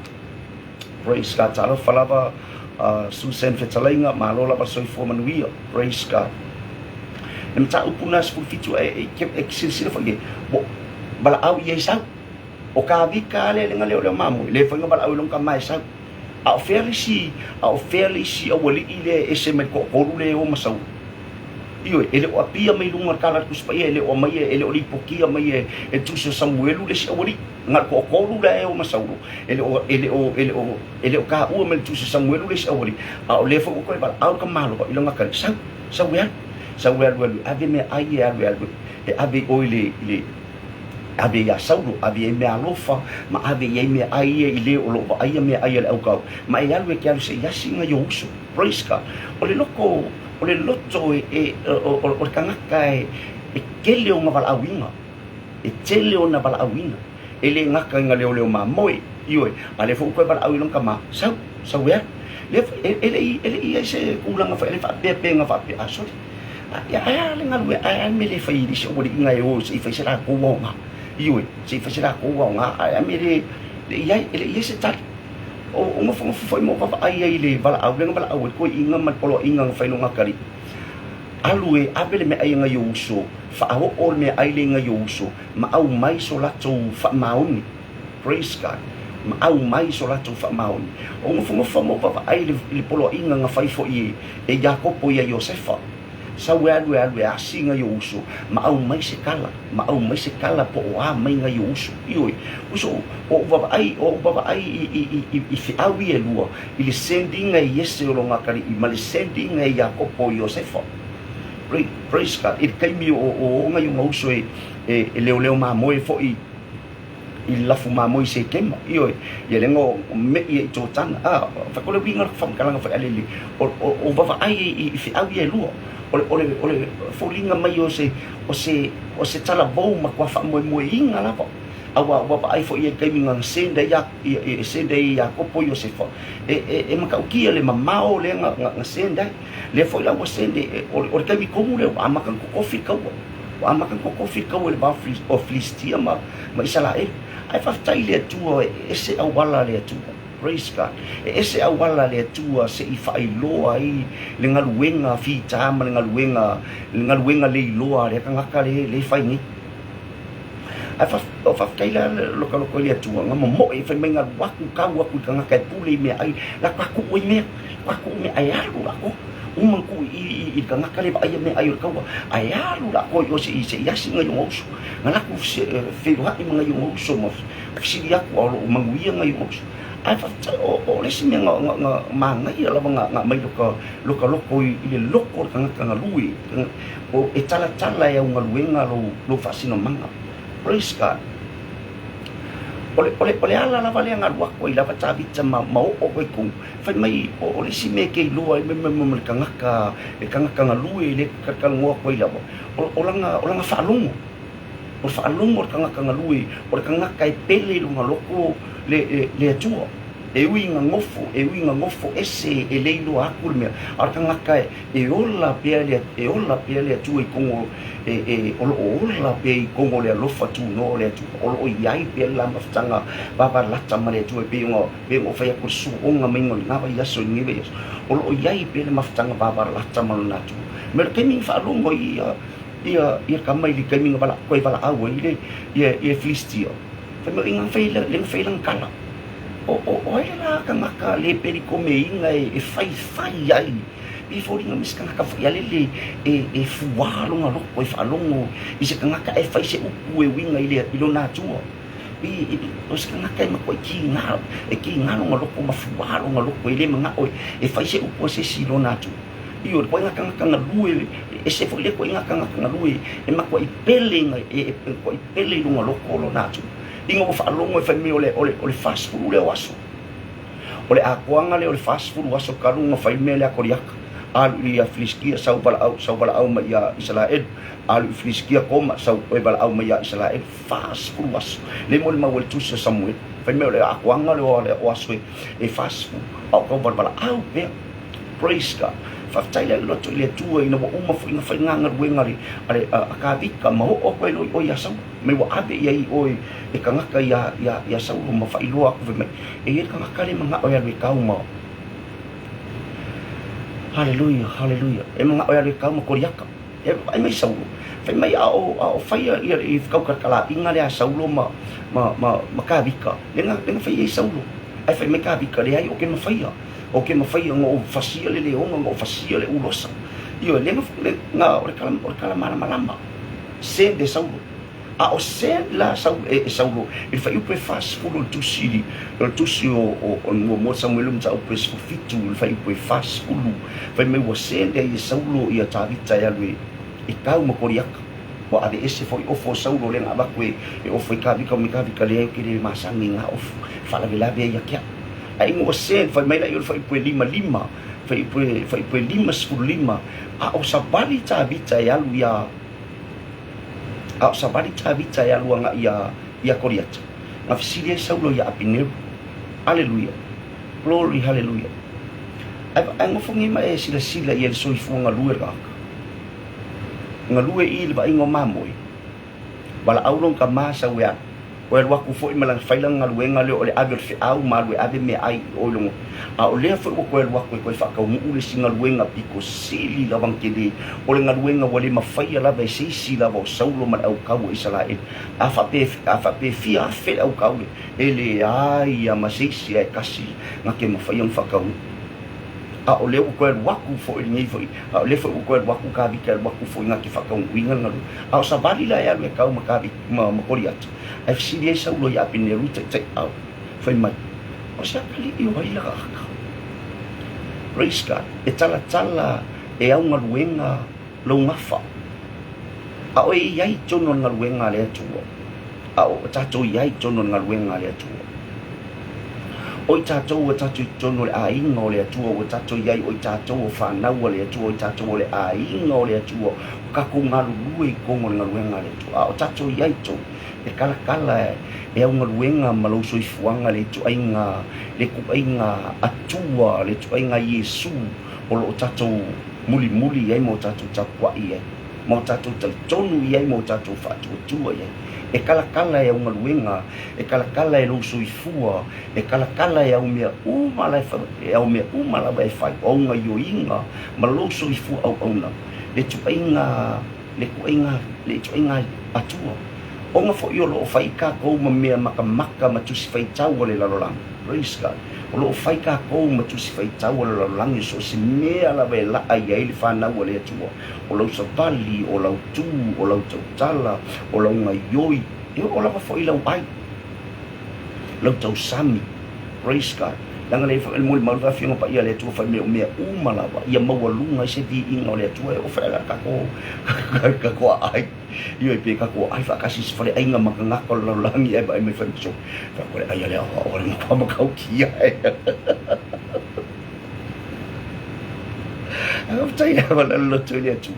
Praise God. Talofa lava uh, Susan Fetalaiga, malo lava soifua manuia. Praise God. Le mataupu na 17 e, e, e, e silasila foi e, bo, valaau i ai sau. O ka vika le lenga leo leo mamoe, le whainga valaau i longa ka mae sau. A o fea le isi, a o fea le isi aualii le ese mai toatolu le o ma sau. Ioe, e le o apia mai luga o le Tala a le Tusi Paia, e le o aumaia, e le o lipotia mai e, e le Tusi o Samuelu le isi aualii. Na o le toatolu la e o ma Saulo, e le o, e le o, e le o, e le o taua mai le Tusi o Samuelu le isi aualii, a o lea foi ua toe valaau le tamaloa i lona tali, Sau, sau e alu, sau e alu e alu e ave meaai e alu e alu e ave i o i le, i le, ave iā Saulo, ave i ai meaalofa, ma ave i ai meaai ia i le o lo o vaaia meaai a le aukau, ma e alu e te alu se i asi nai ou uso. Praise God. O le loko, o le loto e, e, o, o, o le tagata e, e tele ona valaauina, e tele ona valaauina, e le gata i nga leoleo mamoe, ioe, a lea foi ua toe valaau i lona tama, sau, sau e alu. Lea foi, e, e le i, e le i ai se tulaga foi, e le faapea pe na faapea, ah, sorry, ae a le galue, ae a le mea le fai i le isi aualiiga e o se i fai se latou aoga, ioe, se i fai se latou aoga, ae a mea le, le i ai, e le i ai se tali. O nofonofo foi ma vaavaai ai i le valaau lea na valaau ai le toeaina ma le poloaiga na fai lona atalii. Alu e ave le meaai a nai ou uso, faaoo le meaai lea i nai ou uso, ma aumai so latou faamaoni. Praise God. Ma aumai so latou faamaoni. O nofonofo ma vaavaai i le poloaiga na fai foi e Iakopo ia Iosefa. Sau e alu e alu e asi nai ou uso, ma aumai se kala, ma aumai se kala po o a mai nai ou uso. Ioe, uso, o ou vaavaai, o ou vaavaai i, i, i, i, i feau ia e lua, i le send-iga e Iese o lona atalii, ma le send-iga e Iakopo i Iosefa. Praise God. I le taimi o, o o nai ona uso e, e, e leoleo mamoe foi. i le lafu mamoe i Sekema, ioe, ia lea na me'i ai i Jotana. A, fai o le uiga o le faamatalaga fai alele, o, o, o vavaai i, i feau ia e lua. O le, o le, o le foliga mai o se, o se, o se talavou matua faamoemoeina lava. A ua, ua vaai foi i ai taimi na send ai ia, e send ai Iakopo Iosefa, e, e, e matautia le mamao lea na, na, na send ai. Lea foi la ua send, e, o, o le taimi tonu lea ua amata ona totofi le taua. Ua amata ona totofi le taua i le va o Filistia ma, ma Isaraelu. Ae faafetai i le Atua, e ese auala a le Atua. Praise God. E ese auala a le Atua se i faailoa ai le galuega fita ma le galuega, le galuega le iloa a lea tagata le, le fai nei. Ae faafetai la lokaloko i le Atua, na momoe fai mai na alu atu tau atu i tagata e pule i meaai, la ka tuu ai mea, ka tuu mea ae alu latou. Uma na tuu i i i le tagata le vaaia meaai o le taua, ae alu latou i o se i se i asi nai ona uso. Na latou feiloai ma nai ona uso ma fesili atu a o lo o manuia nai ona uso. Ae faafetai o o le isi mea na na na manaia lava na na aumai loka loka loko i le loko o le tagata galue O e talatala e au galuega lou, lou faasinomaga. Praise God. O le, o le, o le ala lava lea na alu atu ai lava Tavita ma, ma oo atu ai tonu, fai mai, o, o le isi mea e te iloa ai, ma, ma, ma le tagata, le tagata galue lea e talanoa atu ai lava, o, o lana, o lana faalogo. O le faalogo o le tagata galue, o le tagata e pele i lona loto le, le, le Atua. E ui ina nofo, e ui ina nofo ese e le iloa atu le mea, a o le tagata e, E ola pea le, e ola pea le Atua i kogo, e, e, o lo o ola pea i kogo le alofa tunoa o le Atua, o lo o i ai pea le la mafutaga vavalata ma le Atua e pei ona, pei ona ou fai atu le suoga maiga o lena vaiaso i lenei vaiaso, o lo o i ai pea le mafutaga vavalata ma lona Atua. Ma o le taimi na faalogo ai ia, ia, ia tama i le taimi na vala, toe valaau ai le, ia, ia Filistia, fai mai, ina fai, le na fai lana tala, o, o, o ai le la tagata le pelikomeina e, e faifai ai E foliga mai se tagata foi alele e, e fuā lona loto e faalogo i se tagata e fai se upu e uiga i, le, i lona Atua. I, i, o se tagata e matuai kīgā, e kīgā lona loto ma fuā lona loto e le manaʻo e, e fai se upu a se isi i lona Atua. I o le koaiga tagata galue, ese foi le koaiga tagata galue e matuai pele ina, e, e matuai pele i lona loto o lona Atua. Ina ua faalogo e fai mai o le, o le, o le 40 lea o aso. O le atoaga lea o le 40 aso talu ona fai le mea lea a Koliata, alu ia Filistia, sau valaau, sau valaau mai ia Isaraelu, alu i Filistia, koma, sau toe valaau mai ia Isaraelu, 40 aso. Lea molimau ai le tusi a Samuele, fai mai o le atoaga lea o aso e 40, a o tau valevalaau pea. Praise God. Faafetai le loto i le Atua ina ua uma foi ona fai ngā galuega a le, a le, a Kavika ma oo atu ai loa i oe ia Saulo. Mai ua ave i ai i oe e tagata iā, iā, iā Saulo ma faailoa aku fai mai, E i ai le tagata lea e manaʻo e alu e kau ma. Haleluia, haleluia. E manaʻo e alu e kau ma Koliata. E vaai mai Saulo. Fai mai a o, a o faia ia i kaukalakalaʻiga lea a Saulo ma, ma, ma, ma Kavika, lea na, lea na fai ai Saulo. Ae fai mai Kavika, Leai, o ke mafaia. O ke mafaia na ou fasia le leoga, na ou fasia le ulosa. Ioe, lea na, lea na, o le tala, o le tala malamalama. Send e Saulo. A o send la Sau, e, e Saulo i le fuaiupu e 40 o le tusi, o le tusi o, o, o le muamua Samuele mataupu e 17 i le fuaiupu e 40, fai mai ua send ai e Saulo ia Tavita e alu e, e tau ma Koliata. Ua aveese foi ofo o Saulo lea na avatu e, e ofo i Kavika, o me Kavika leai ou te le masani i ngā ofo, e faalavelave ai ia te au. Ae ina ua send, fai mai la i o le fuaiupu e 55, fuaiupu e, fuaiupu e 55, a o savali Tavita e alu iā, A o savali Tavita e alu agaʻi iā, iā Koliata, na fesili ai Saulo iā Apineru. Aleluia! Glory, haleluia! Ae, ae nofo nei ma e silasila i ai le soifua galue le tagata. Galue i le vaaiga o mamoe. Valaau lona tama sau e alu. Ua alu atu foi ma lana fai lana galuega lea o le ave o le feau ma alu e ave meaai i o i lona. A o lea foi ua toe alu atu e toe faataunuu le isi galuega pito sili lava ona tele, o le galuega ua le mafaia lava e se isi lava o Saulo ma le aukau o Isaraelu. A faapea, a faapea e fia afe le aukau le, e leai a ma se isi a e tasi na te mafaia ona faataunuu. A o lea ua toe alu atu foi lenei foi, a o lea foi ua toe alu atu Kavita e alu atu foi na te faataunuuina le galuega. A o savali la e alu e kau ma Kavita, ma, ma Koliata, ae fesili ai Saulo iā Apineru i taitaiau, fai mai, O se atalii o ai laka? Praise God. E talatala e au galuega lou gafa. A o e i ai i totonu o le galuega a le Atua. A o tatou i ai i totonu o le galuega a le Atua. O i tatou ua tatou i totonu o le aiga o le Atua, ua tatou i ai o i tatou o fanau a le Atua, o i tatou o le aiga o le Atua, ua tatou galulue i totonu o le galuega a le Atua. A o tatou i ai i totonu, e talatala e au galuega ma lou soifuaga le ituaiga, le ituaiga Atua, le ituaiga Iesu o lo o tatou mulimuli i ai ma o tatou tapuai i ai, ma o tatou talitonu i ai ma o tatou faatuatua i ai. E talatala e au galuega, e talatala e lou soifua, e talatala e au mea uma la e au mea uma lava e fai, o au gaioiga ma lou soifua auauna, le ituaiga le ituaiga le ituaiga Atua. Ona foi o lo o fai tatou ma mea matamata ma tusi faitau a le lalolagi. Praise God. O lo o fai tatou ma tusi faitau a le lalolagi so o se mea lava e laa i ai le fanau a le Atua. O lau savali, o lau tu, o lau tautala, o lau gaioi, e oo lava foi i lau ai, lau tausami. Praise God. Leaga le molimau le Afioga Paia a le Atua fai mai o mea uma lava ia maualuga ai se viiga o le Atua e oo foi ala tatou tatou aai. Ioe pe tatou aai faatasi i se faleaiga ma tagata o le lalolagi ae vaai mai fai mai so fai atu le ai a le aoao a le matua matautia. Ae faafetai lava le loto i le Atua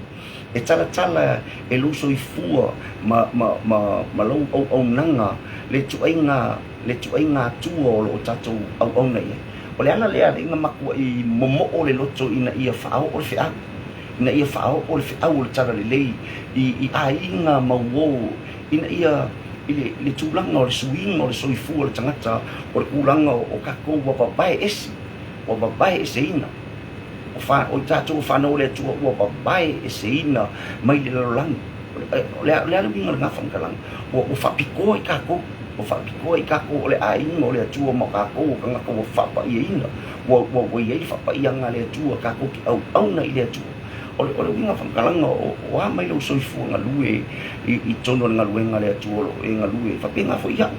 e talatala e lou soifua ma, ma, ma, ma lou auaunaga le ituaiga le ituaiga Atua o lo o tatou auauna i ai. O le ala lea alii na matuai momoo le loto ina ia faaoo le feau, ina ia faaoo le feau o le Talalelei i, i aiga ma uo, ina ia i le, le tulaga o le suiga o le soifua o le tagata, o le tulaga o tatou ua vavae ese, ua vavae eseina. O, fa, o i tatou o fanau a le Atua ua vavae eseina mai le lalolagi. O le a le uiga o lena faamatalaga? Ua, ua faapitoa i tatou, ua faapitoa i tatou o le aiga o le Atua ma tatou o tagata ua faapaiaina, ua, ua, ua i ai le faapaiaga a le Atua, tatou te auauna i le Atua. O le, o le uiga o faamatalaga, o, o a mai lou soifua galue i, i totonu o le galuega a le Atua o lo o e galue, faapena foi au.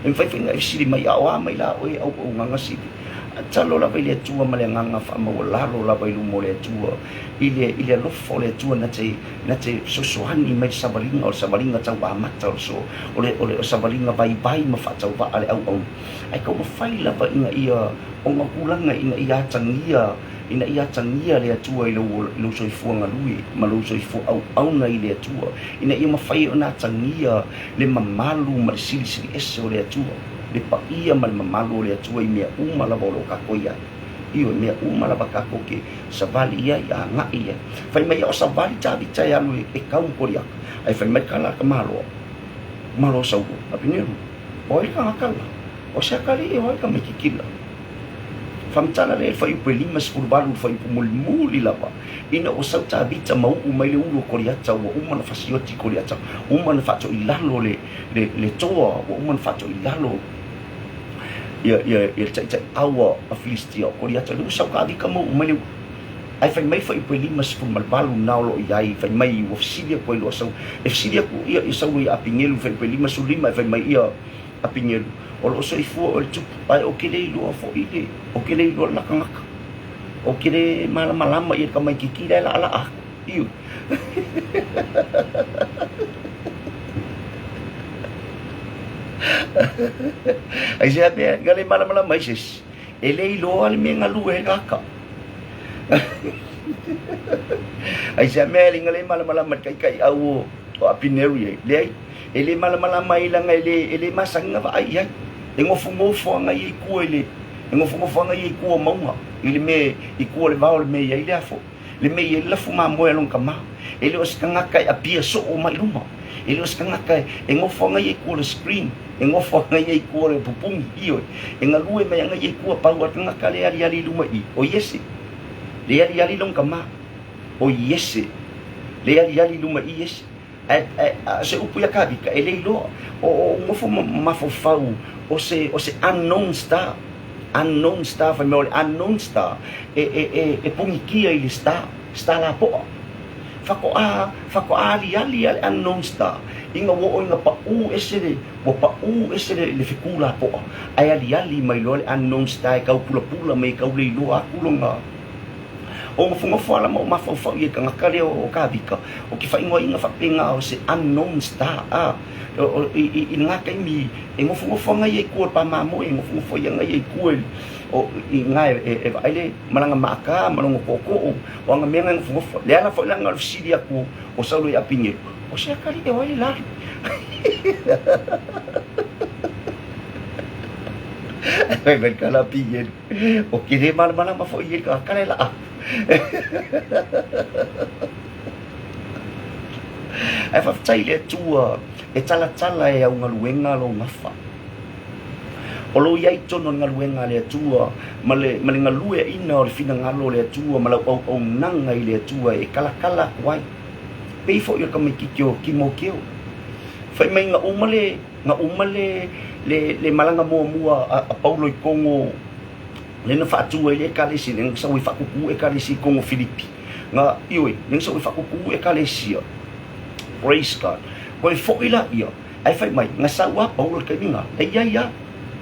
E mafai foi ona e fesili mai, a o a mai la oe auaunaga sili? Tatalo lava i le Atua ma le agaga faamaualalo lava i luma o le Atua, i le, i le alofa o le Atua na te, na te fesoasoani mai le savaliga, o le savaliga tau amata, o le, so, o le, o le savaliga vaivai ma faatauvaa a le auauna. Ae taumafai lava ina ia, ona tulaga ina ia atagia, ina ia atagia le Atua i lou, i lou soifua galue ma lou soifua auauna i le Atua, ina ia mafai ona atagia le mamalu ma le silisili ese o le Atua, le paia ma le mamalu o le Atua i mea uma lava o lo o tatou i ai. Ioe, mea uma lava tatou te savali i ai, agai i ai. Fai mai o savali Tavita e alu e kau ma Koliata, ae fai mai kala ka maloa, maloa Saulo, Apineru, o ai le tagata la? O se akalii o ai ka maikikila? Faamatala lea i le fuaiupu e 58, le fuaiupu mulimuli lava, ina ua sau Tavita ma uu mai le ulu o Koliata, ua uma ona fasioti Koliata, ua uma ona faatoilalo le, le, le toa, ua uma ona faatoilalo ia, ia, ia le taitaiau a Filistia o Koliata, lea ua sau Tavita ma uu mai le ulu. Ae fai mai le fuaiupu e 58 na o lo o i ai, fai mai ua fesili atu ai loa Saulo, e fesili atu ia, ia Saulo ia Apinelu, fuaiupu e 55, e fai mai ia Apinelu, o lo o soifua oe le tupu, ae ou te le iloa foi le, ou te le iloa le la tagata. Ou te le malamalama i le tamaitiiti la e laalaa atu. Ioe. Aisea mea na le malamalama ai se isi? E le iloa le mea galue ai laka. Aisea mea e le malamalama i le taitaiau o Apineru i ai? Leai. E le malamalama ai leaga e le, e le masani na vaai i ai. E nofonofo aga ia i tua i le, e nofonofo aga ia i tua o mauga, i le mea, i tua o le vao le mea i ai le afo, le mea i ai le lafu mamoe a lona tama. E le o se tagata e apia soo mai luma. E le o se tagata e, e nofo aga ia i tua o le screen, e nofo aga ia i tua o le pupuni, ioe. E galue mai aga ia i tua, pau a le tagata le aliali i luma i i, o Iese. Le aliali lona tama, o Iese. Le aliali i luma i Iese. Ae, ae, a se upu ia Kavika, e le iloa. O, o nofo ma mafaufau o se, o se unknown star. Unknown star, fai mai o le unknown star, e, e, e, e pogikia i le star, star lapoa. Faatoa, faatoa aliali a le unknown star, ina ua oo ina paʻū ese le, ua paʻū ese le, le feku lapoa, ae aliali mai loa le unknown star e tau pulapula mai e tau le iloa atu lona, O gofogofo ala ma o mafaufau i le tagata lea o Kavika, o ke faaigoaina faapena o se unknown star, a, o, i, i, i lena taimi e gofogofo aga ia i tua o le pa mamoe, e gofogofo ai aga ia i tua i, o, i ina e, e, e vaai le malaga maata ma lona tootoo, o aga mea na e gofogofo. Le ala foi la lena o le fesili atu o Saulo ia Apinelu, o se atalii o ai le la? Fai mai le tala a Apinelu, o ke le malamalama foi i le tagata le laa. Ae faafetai i le Atua e talatala e au galuega lou gafa. O lo o i ai tonu o le galuega a le Atua ma le, ma le galueaina o le finagalo o le Atua ma lau auaunaga i le Atua e kalakala atu ai. Pei foi o le tamaititi o Timoteo. Fai mai na uma le, na uma le, le, le malaga muamua a, a Paulo i Kogo, lea na faatu ai le ekalesia, lea na sau ai faatutu ekalesia i Kogo Filipi. Na, ioe, lea na sau ai faatutu ekalesia. Praise God. Koe foi la ia, Ae fai mai, na sau a Paulo i le taimi na, lei ai a,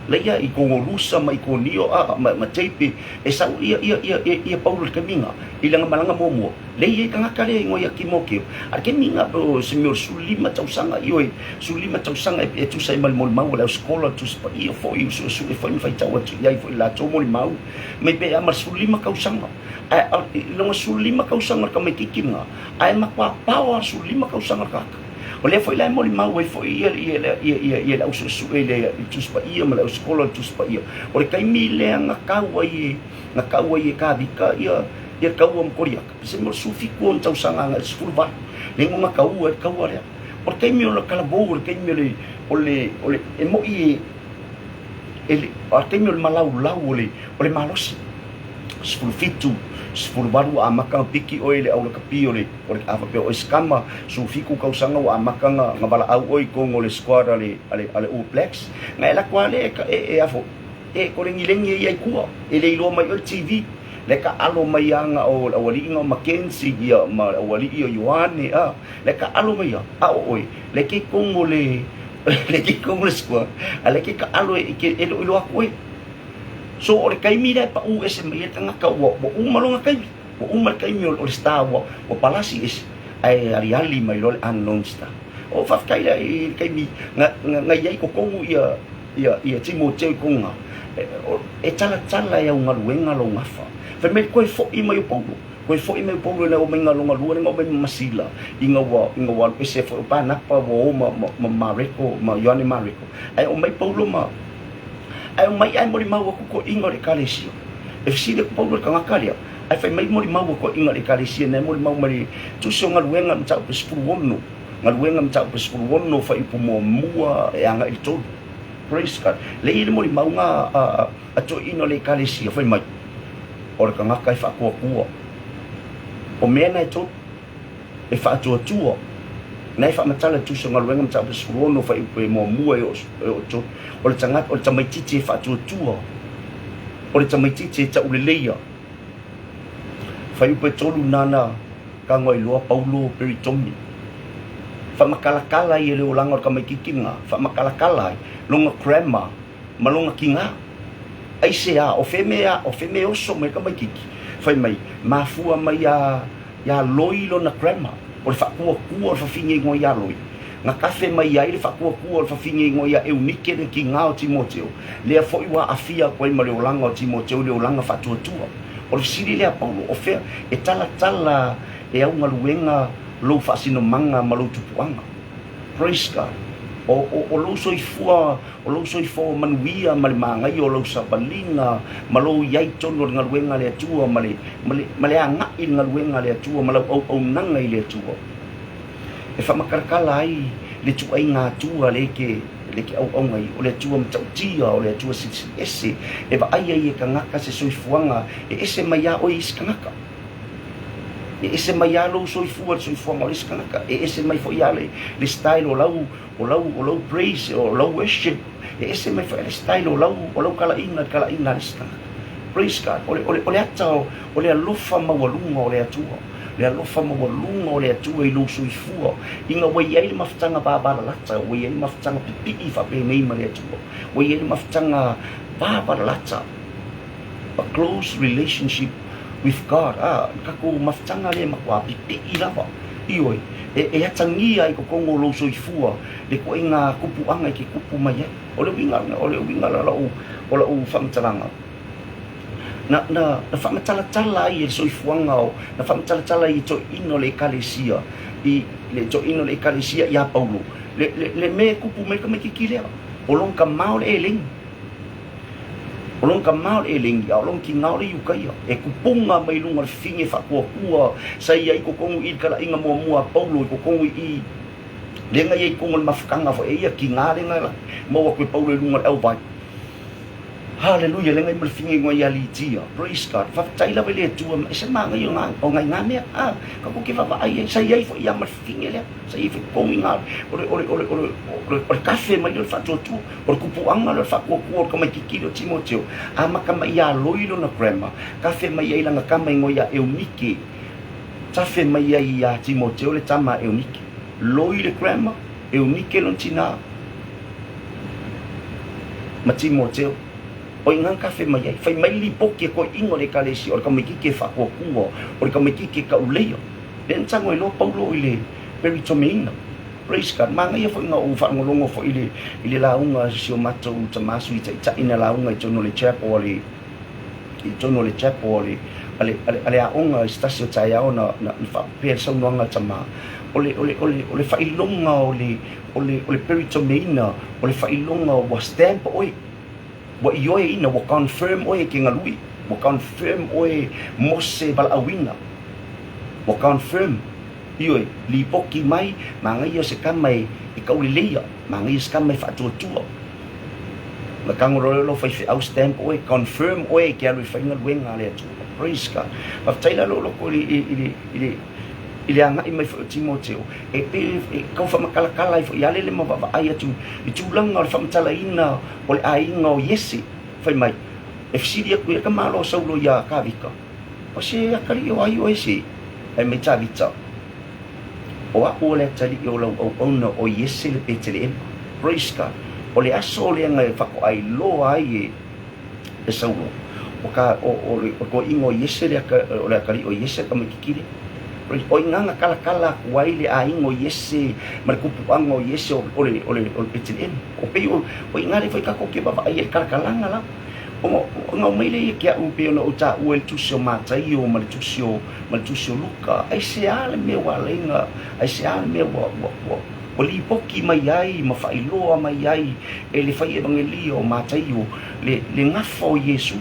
lei a i Kogolusa ma Ikonio a, ma, ma Teipe, e sau ia, ia, ia, ia, ia Paulo i le taimi na, i lana malaga muamua, lei ai tagata lea ingoa ia Timoteo. A le taimi na, o se mea o le 15 tausaga, ioe, 15 tausaga e, e tusa ai ma le molimau a le ausikola, le Tusi Paia foi, suesue foi ma faitau atu i ai foi i le latou molimau, mai pe a ma le 15 tausaga. Ae, i lona 15 tausaga o le tamaitiiti lena, ae matua pao lava le 15 tausaga o le tagata. O lea foi la e molimau ai foi ia, ia, ia, ia, ia le ausuesue i le Tusi Paia ma le ausikola o le Tusi Paia. O le taimi lea na tau ai, na tau ai e Kavika ia, ia taua ma Koliata. Se mea o le 17 ona tausaga agai i le 18. Le igoa na taua ai le taua lea. O le taimi o le talavou, o le taimi o le, o le, o le, e moi e, e le, o le taimi o le malaulau o le, o le malosi. 17, 18 ua amata ona piki oe i le aulakapi o le, o le a faapea oe se tama, 17 tausaga ua amata ona, ona valaau oe i totonu o le squad a le, a le, a le All Blacks. Na e alu atu lava lea e, e, e a foi, e kolengilegi ai ia i tua, e le iloa mai oe le TV. Le taalo mai lava na o le aualii na o Mackenzie ia ma le aualii o Ioane, a, le taalo mai lava, a o oe, le ke i totonu o le, le ke i totonu o le squad, a le ke taalo e, e, e le o iloa atu oe. So o le taimi lea e pau ese mai ai le tagata ua, ua uma lona taimi. Ua uma le taimi o, o le star ua, ua palasi ese ae aliali mai loa le unknown star. O faafetai la i le taimi na, na, na i ai totonu ia, ia, ia Timoteo i Koga, e, e talatala e au galuega lou gafa. Fai mai toe foi mai o Paulo, toe foi mai o Paulo ina ua omai na lona lua lea na omai ma Masila, ina ua, ina ua alu ese foi o Panapa ua o ma, ma, ma Mareko, ma Ioane Mareko. Ae omai Paulo ma, Ae omai ae molimau atu toeaiina o le Ekalesia. E fesili atu Paulo i le tagata lea, ae fai mai molimau a toeaiina o le Ekalesia na e molimau mai le Tusi o Galuega Mataupu 16, Galuega Mataupu 16, fuaiupu muamua e agai i le tolu. Praise God. Lea e i ai le molimauga a, a toeaiina o le Ekalesia, fai mai, o le tagata e faatuatua. O mea na e tolu. E faatuatua, na e faamatala le Tusi o Galuega Mataupu 16 fuaiupu e muamua e oo tolu, o le tagata, o le tamaitiiti e faatuatua, o le tamaitiiti e tauleleia. Fuaiupu e tolu nana tago ai loa Paulo Peritomi. Faamatalatala ai e le olaga o le tamaitiiti lena, faamatalatala ai lona grammar ma lona tiga. Aisea, o fea mea, o fea mea e oso mai ai le tamaitiiti? Fai mai, mafua mai iā iā Loi lona grammar, o le faatuatua o le fafine igoa iā Loi. Na tafe mai ai le faatuatua o le fafine igoa iā Eunike le tiga o Timoteo, lea foi ua aafia atu ai ma le olaga o Timoteo i le olaga faatuatua. O le fesili lea a Paulo, o fea e talatala e au galuega lou faasinomaga ma lou tupuaga? Praise God. O, o, o lou soifua, o lou soifua manuia ma le manaia o lau savaliga ma lou i ai tonu o le galuega a le Atua ma le, ma le, ma le agai i le galuega a le Atua ma lau auaunaga i le Atua. E faamakalatala ai le tuuaiga Atua le ke, le ke auauna ai, o le Atua matautia, o le Atua silisili ese, e vaai ai e tagata se soifuaga e ese mai iā oe i isi tagata. E ese mai lava lou soifua i le soifuaga o le isi tagata. E ese mai foi lava le, le style o lau, o lau, o lau praise, o lau worship. E ese mai foi le style o lau, o lau talaiga i le talaiga a le isi tagata. Praise God. O le, o le, o le ata o, o le alofa maualuga o le Atua. Le alofa maualuga o le Atua i lou soifua. Ina ua i ai le mafutaga vavalalata, ua i ai le mafutaga pipii faapenei ma le Atua. Ua i ai le mafutaga vavalalata. A close relationship. with God, a, le tatou mafutaga lea e matua pipii lava, ioe, e, e atagia ai i totonu o lou soifua le ituaiga tupuaga e te tupu mai ai. O le uiga, o le uiga la o lau faamatalaga, na, na, na faamatalatala ai e le soifuaga o, na faamatalatala ai e toeaiina o le Ekalesia, i le toeaiina o le Ekalesia ia Paulo, le, le, le mea e tupu mai le tamaitiiti lea, o lona tama o le eleni. O lona tama o le eleni, a o lona tina o le Iutaia. E tupuga mai luga o le fafine faatuatua sa i ai i totonu i i le talaiga muamua a Paulo i totonu i i, lea na i ai i totonu o le mafutaga foi e ia tina lea na maua atu e Paulo i luga o le auvai. Haleluia, le ngai ma le fine ia Litia. Praise God. Faafetai lava i le Atua, e ese manaia o o ngai ngā mea. Ah, ka ko ke vaavaai ai, sa i ai foi ia ma le fine lea. Sa i ai foi tonu i ngā, o le, o le, o le, o le, o le, o le kafe mai lea o le faatuatua, o le kupuaga lea o le faatuatua o le tamaitiiti lea o Timoteo. Amata mai ia Loi lona grammar, kafe mai ai lana tama ingoa ia Eunike. Tafe mai ai ia Timoteo le tama a Eunike. Loi le grammar, Eunike lona tinā ma Timoteo. O i ngā kafe mai ai. Whai mai lipoti e koe ingo le ekalesia o le tamaitiiti e whaakuakua, o le tamaitiiti e kauleia. Lea na tago ai loa Paulo i le peritomeina. Praise God. Manaia foi na ou faalogologo foi i le, i le lauga a si o matou tama sui taitai na lauga i totonu o le chapel a le, i totonu o le chapel a le, a le, a le, a le aoga i se tasi o taeao na, na, na faapea le saunoaga a tama, o le, o le, o le, o le faailoga o le, o le, o le peritomeina, o le faailoga ua stamp oe, ua ioeina, ua confirm oe e ke galue, ua confirm oe mo se valaauina, ua confirm. Ioe, lipoti mai, manaia o se kama e, e kauleleia, manaia o se kama e faatuatua. Na tago loa lea o lou faifeau stamp oe, confirm oe e te alu e fai galuega a le Atua. Praise God. Faafetai la lou loto i le, i le, i le, i le agai mai foi o Timoteo, e pei e tau faamatalatala ai foi ia lele ma vaavaai atu i tulaga o le faamatalaina o le aiga o Iese. Fai mai, e fesili atu i le tamaloa o Saulo iā Tavita, O se atalii o ai oe se? Fai mai Tavita, O a'u o le atalii o lau auauna o Iese le Peteleema. Praise God. O le aso lea na faatoa iloa ai e e Saulo, o ka, o, o le o toeaiina o Iese le ata, o le atalii o Iese le tamaitiiti lea. Praise, o i ina na talatala atu ai le aiga o Iese ma le tupuaga o Iese o, o le, o le, o le Peteleema. O pei o, o i ina lea foi tatou te vaavaai ai i le talatalaga la. Ona aumai lea ia te a'u e pei ona ou taua i le Tusi o Mataio ma le Tusi o, ma le Tusi o Luka, aisea le mea ua ala ai ona, aisea le mea ua, ua, ua, ua lipoti mai ai ma faailoa mai ai e le fai Evagelia o Mataio le, le gafa o Iesu.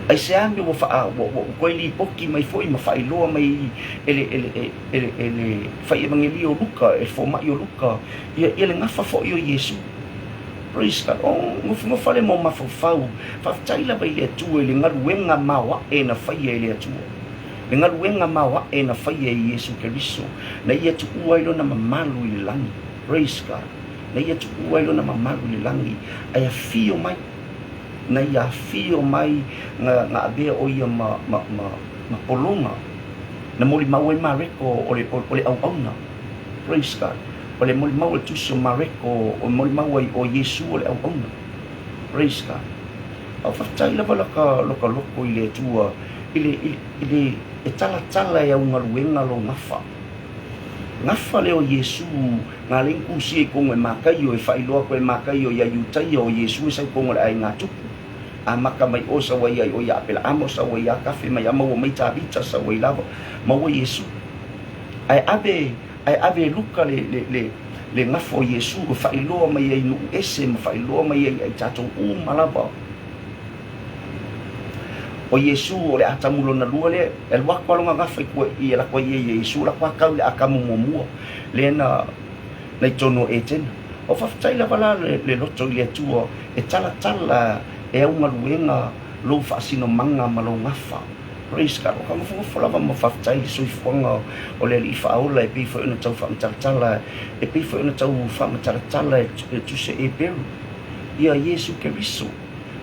Aisea mea ua faa, ua, ua toe lipoti mai foi ma faailoa mai e le, e le, e le, e le fai Evagelia o Luka, e le fomai o Luka, ia, ia le gafa foi o Iesu. Praise God. Oh, nofonofo lea ma ou mafaufau. Faafetai lava i le Atua i le galuega maoae na faia e le Atua. Le galuega maoae na faia e Iesu Keriso, na Ia tuua ai Lona mamalu i le lagi. Praise God. Na Ia tuua ai Lona mamalu i le lagi, ae afio mai. Na Ia afio mai na, na avea o Ia ma, ma, ma, ma pologa. Na molimau ai Mareko o le, o, o le auauna. Praise God. O le molimau a le Tusi o Mareko, o le molimau ai o Iesu o le auauna. Praise God. A o faafetai lava la ka, lo ka loko i le Atua, i le, i le, i le, e talatala e au galuega lou gafa. Gafa lea o Iesu, nga lea na tusia i tonu e Mataio, e faailoa atu e Mataio ia Iutaia o Iesu e sau tonu o le aiga tupu. Amata mai o sau ai ai o ia Apelaama o sau ai ia Kafe mai a maua mai Tavita sau ai lava, maua Iesu. Ae ave Ae ave e Luka le, le, le, le gafa o Iesu e faailoa mai ai i nuu ese ma faailoa mai ai ia i tatou uma lava. O Iesu o le Atamu lona lua lea, e alu atu lava lona gafa i tua i lako ai ia Iesu, lako lava kau i le Atamu muamua lea na, na i totonu o Etena. O faafetai lava la le, le loto i le Atua e talatala e au galuega lou faasinomaga ma lou gafa. Praise God. O ka nofonofo lava ma faafetai i le soifuaga o le Alii Faaola e pei foi ona tau faamatalatala, e pei foi ona tau faamatalatala e tusa e Eperu, ia Iesu Keriso.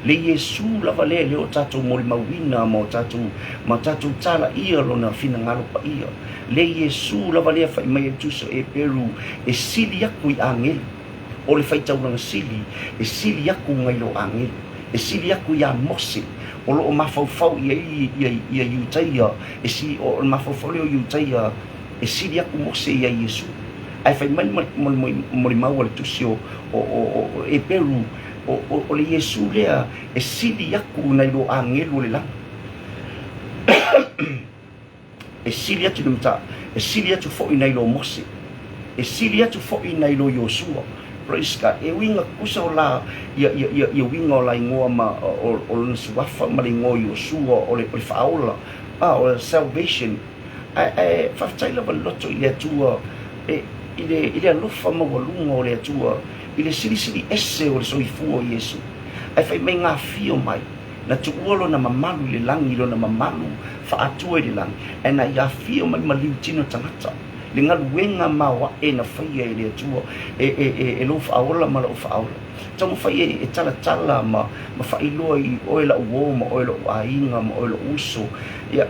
Le Iesu lava lea lea o tatou molimauina ma o tatou, ma tatou talaia lona finagalo paia. Le Iesu lava lea fai mai e tusa e Eperu e sili aku i agelu. O le faitaulaga sili, e sili aku ngai lo agelu. E sili aku iā Mose o lo o mafaufau i ai ia ia Iutaia, e si, o le mafaufau lea o Iutaia, e sili aku Mose iā Iesu. Ae fai mai le molimau a le tusi o, o, o, o Eperu, o, o, o le Iesu lea e sili aku nai lo agelu o le lagi. E sili atu le mata, e sili atu foi nai lo Mose, e sili atu foi nai lo Iosua. Praise God. E uiga kusa o la ia ia ia ia uiga o la igoa ma o, o lona suafa ma le igoa o Iosua o le o le faaola, ah, o le salvation. Ae ae faafetai lava le loto i le Atua e i le i le alofa maualuga o le Atua i le silisili ese o le soifua o Iesu. Ae fai mai gafio mai. Na tuua lona mamalu i le lagi, lona mamalu faatua i le lagi, ae na ia afio mai maliu tino tagata, le galuega maoae na faia e le Atua e, e, e, e lou faaola ma lou faaola. Taumafai e, e talatala ma, ma faailoa i oe lau uo ma oe lou aiga ma oe lou uso. Ia,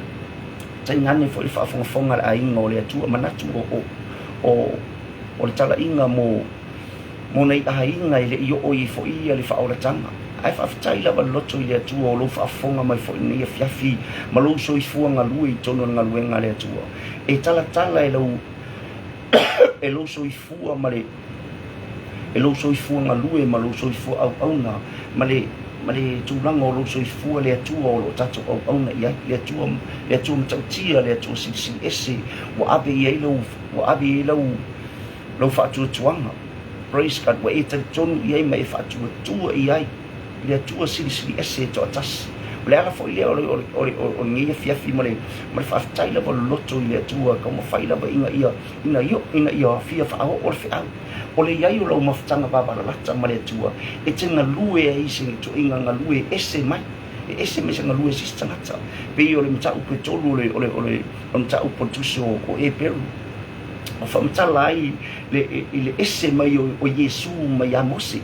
tainane foi le faafogafoga a le aiga o le Atua, manatu o, o, o, o le talaiga mo, mo nai aiga e le i oo i ai foi ia le faaolataga. Ae faafetai lava le loto i le Atua o lou faafofoga mai foi i lenei afiafi ma lou soifua galue i totonu o le galuega a le Atua. E talatala e lau e lou soifua ma le e lou soifua galue ma lou soifua auauna ma le ma le tulaga o lou soifua le Atua o lo o tatou auauna i ai, le Atua, le Atua matautia, le Atua silisili ese, ua ave i ai lau, ua ave i ai lau lau faatuatuaga. Praise God, ua e talitonu i ai ma e faatuatua i ai i le Atua Silisili Ese e toatasi. O le ala foi lea o le, o le, o le, o lenei afiafi ma le, ma le faafetai lava loloto i le Atua, taumafai lava ina ia, ina ia, ina ia fia faaoo le feau. O le i ai o lau mafutaga vavalalata ma le Atua, e te galue ai i se ituaiga galue ese mai, e ese mai se galue a se isi tagata. Pei o le mataupu e tolu o le, o le, o le, o le mataupu o le tusi o, o Eperu. O faamatala ai le, i le ese mai o, o Iesu mai iā Mose.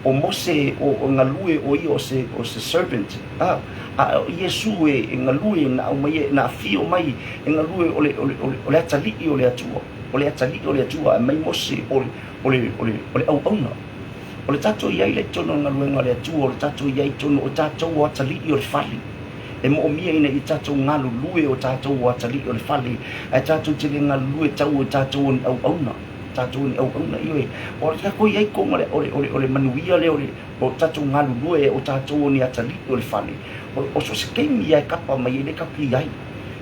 O Mose o, o galue o ia o se, o se servant. A, a o Iesu e, e galue na aumai e, na afio mai e galue o le, o le, o le, o le atalii o le Atua. O le atalii o le Atua, ae mai Mose o le, o le, o le, o le auauna. O le tatou i ai la i totonu o le galuega a le Atua, o le tatou i ai i totonu o tatou o atalii o le fale. E moomia ina ia tatou galulue o tatou o atalii o le fale, ae tatou te le galulue tau o tatou o ni auauna, tatou o ni auauna, ioe. O le tatou i ai totonu o le, o le, o le, o le manuia lea o le, o tatou galulue o tatou o ni atalii o le fale, o, o so o se taimi lava e kapa mai ai le tatou i ai.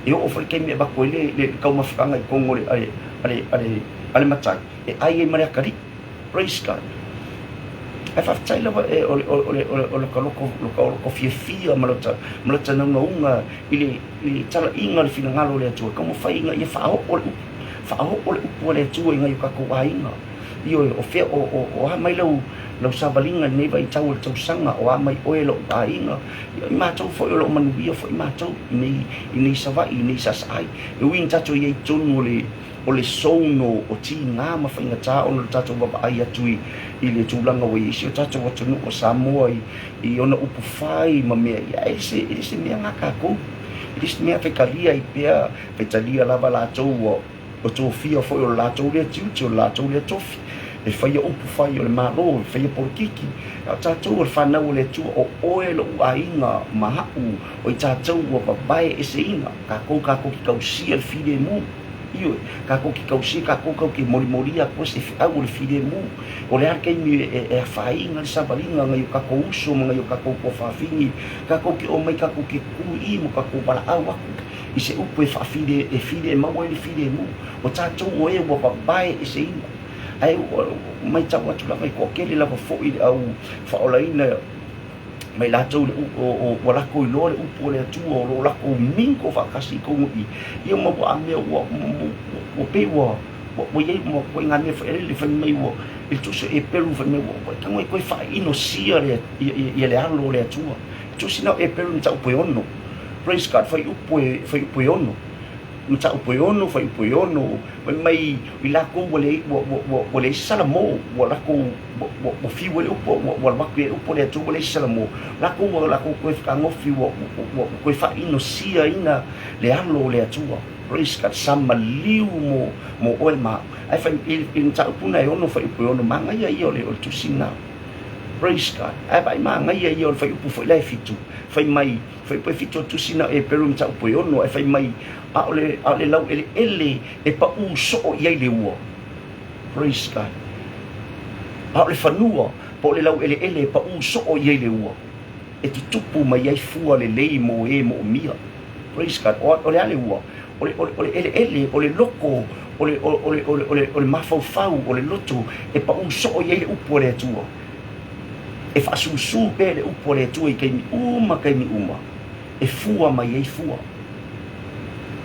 E oo foi le taimi e avatu ai le, le taumafataga i totonu o le, a le, a le, a le, a le matai, e ai ai ma le atalii. Praise God. Ae faafetai lava e o le o le o le o le ka loko lo ka loko fiafia ma lota ma lota naunautaiga i le i le talaiga o le finagalo o le Atua. Taumafai ina ia faaoo le upu, faaoo le upu a le Atua i nai o tatou aiga. Ioe, o fea o o o a mai lau lau savaliga i lenei vaitau o le tausaga, o a mai oe lou aiga. Ia, i matou foi o lo o manuia foi matou i nei i nei Savaii i nei Sasaai. E ui ina tatou i ai i totonu o le o le zone o, o tigā ma faigata ona o le tatou vaavaai atu i, i le tulaga ua i ai si o tatou atunuu o Samoa i, i ona upu fai ma mea ia, e le se, e le se mea gā kākou. E le se mea faitalia ai pea, faitalia lava latou ua, ua tofia foi o le latou lea tiute, o le latou lea tofi, e faia upu fai o le Malo, e faia polokiki. A o tatou o le fanau a le Atua, o oe lou aiga ma aʻu, o i tatou ua vavae eseina, kākou kākou te tausia le filemu. Ioe, kākou ke tausia, kākou kau ke molimoli aku ai se feau o le filemu. O le a le taimi e, e afaina le savaliga nai o kākou uso ma nai o kākou tuafafine, kākou ke omai kākou ke kū i ma kākou valaau aku i se upu e faafile, e file, e maua ai le filemu. O tātou o e ua vavae eseina. Ae ua matau atu lava e toatele lava foi le au faaolaina mai latou le ua latou iloa le upu o le Atua o lo o latou mingo faatasi i totonu i ia ma ua mea ua ua pei ua ua i ai ma ituaiga mea foi lele fai mai ua i le tusi e pelu fai mai ua tago e toe faainosia le ia le alo o le Atua. Tusi na e pelu mataupu e ono. Praise God, fuaiupu e fuaiupu e ono. Mataupu e ono, fuaiupu e ono. Fai mai i lakou ua leai ua ua ua leai se salamo, ua lakou ua ua ua fiu ai le upu ua ua alu atu i ai le upu a le Atua ua leai se salamo. Lakou ua lakou toe fetagofi ua ua ua toe faainosiaina le alo o le Atua. Praise God, sa maliu mo mo oe ma au. Ae fai i i le mataupu lena e ono fuaiupu e ono, manaia ia o le o le tusi lena. Praise God. Ae vaai magaia ia o le fuaiupu foi la e fitu, fai mai, fuaiupu e fitu o le tusi na o Eperu mataupu e ono, ae fai mai, a o le, a o le laueleele e paʻū soo i ai le ua. Praise God. A o le fanua po o le laueleele e paʻū soo i ai le ua, e tutupu mai ai fua lelei mo e moomia. Praise God. O, o le a le ua? O le, o le, o le eleele, o le loko, o le, o, o le, o le, o le, o le mafaufau, o le loto e paʻū soo i ai le upu a le Atua. E faasusu pea le upu a le Atua i taimi uma taimi uma e fua mai ai fua.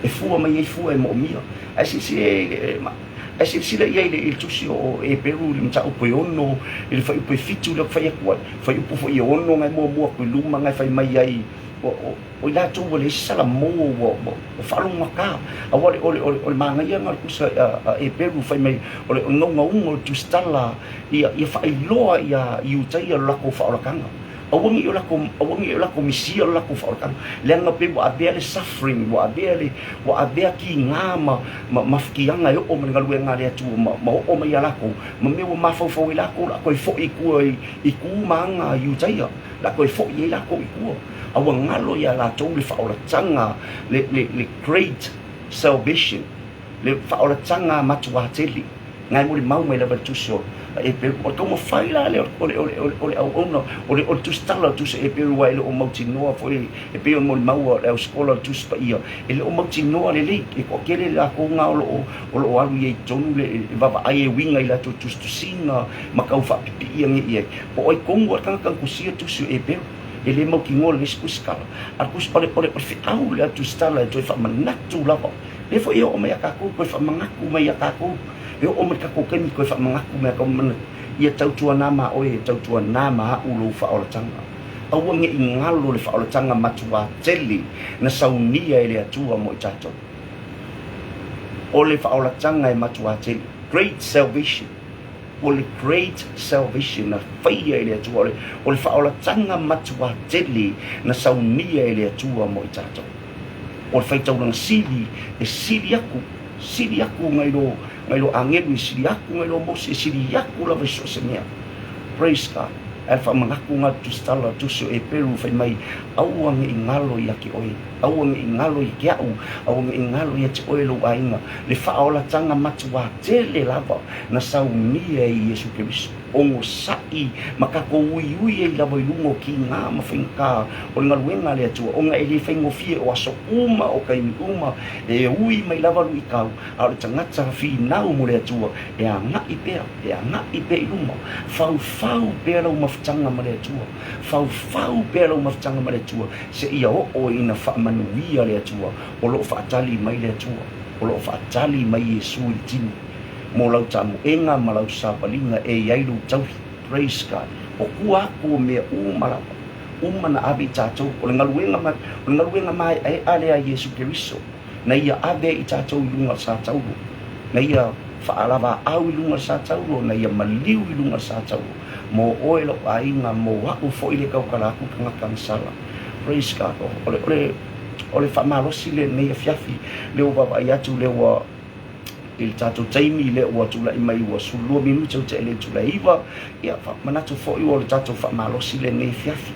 E fua mai ai fua e moomia. Ae silasila ae silasila i ai i le tusi o Eperu i le mataupu e ono, i le fuaiupu e fitu lea ou te fai atu ai. Fuaiupu foi e ono na e muamua atu i luma na e fai mai ai o, o i latou ua leai se salamo ua, ua, ua faalogogata. Aua o le, o le, o le, o le manaia lena o le tusi a, a Eperu fai mai o le naunauga o le tusitala ia, ia faailoa iā Iutaia lo latou faaolataga. Aua ne i o latou, aua ne i o latou misia lo latou faaolataga. Leaga pei ua avea le suffering, ua avea le, ua avea kiga ma, ma mafatiaga e oo mai le galuega a le Atua ma, ma oo mai ia latou, ma mea ua mafaufau ai latou o le a toe foi i tua i, i tu ma aga a Iutaia. O le a toe foi ai latou i tua. A ua galo iā latou le faaolataga, le, le, le great salvation, le faaolataga matuatele, na e molimau mai lava i le tusi o Eperu. O le taumafai la lea o le, o le, o le, o le auauna, o le, o le tusitala o le tusi Eperu, aua e le o mautinoa foi e pei ona molimau le au sikola o le Tusi Paia, e le o mautinoa lelei, e toatele latou na o lo o, o lo o alu i ai i totonu le, e vaavaai e uiga i latou tusitusiga ma tau faapipii ane i ai. Po o ai tonu lava le tagata na tusia tusi o Eperu, e le mautinoa lelei se tusitala. A o le tusi, o le, o le, o le feau lea a le tusitala e toe faamanatu lava. Lea foi e oo mai ia tatou, toe faamanatu mai ia tatou. E oo mai le tatou taimi toe faamanatu mai ia tatou, ia tautuana ma oe, tautuana ma a'u lou faaolataga. Aua ne i galo le faaolataga matuā tele na saunia e le Atua mo i tatou. O le faaolataga e matuā tele, great salvation. O le great salvation na faia e le Atua, o le, o le faaolataga matuā tele na saunia e le Atua mo i tatou. O le faitaulaga sili, e sili aku, sili aku nai lo, nai lo agelu, e sili aku nai lo Mose, e sili aku lava i so o se mea. Praise God. Ae faamanatu nga tusitala, tusi o Eperu fai mai, aua ne i galo ia te oe, aua ne i galo ia te a'u, aua ne i galo ia te oe lou aiga, le faaolataga matuā tele lava na saunia e Iesu Keriso. Ogosaʻi ma tatou uiui ai lava i luga o kīgā ma faigata o le galuega a le Atua, ona e le faigofie o aso uma, o taimi uma, e ui mai lava luitau, a o le tagata finau mo le Atua e agaʻi pea, e agaʻi pea i luma. Faufau pea lau mafutaga ma le Atua, faufau pea lau mafutaga ma le Atua, seia oo ina faamanuia le Atua. O lo o faatali mai le Atua, o lo o faatali mai Iesu i le tino mo lau tamoega ma lau savaliga e i ai lou taui. Praise God. O tua atu o mea uma lava, uma na ave i tatou. O le galuega ma, o le galuega maeaea lea a Iesu Keriso, na ia ave ai i tatou i luga o le sa taulo, na ia faalavaau i luga o le sa taulo, na ia maliu i luga o le sa taulo. Mo oe lou aiga, mo a'u foi le tautala atu tagata gasala. Praise God. O le, o le, o le faamalosi lenei afiafi, lea ua vaavaai atu, lea ua i le tatou taimi lea ua tulai mai ua 12 minute ua tea i le itula e iva, ia manatu foi ua o le tatou faamalosi lenei afiafi.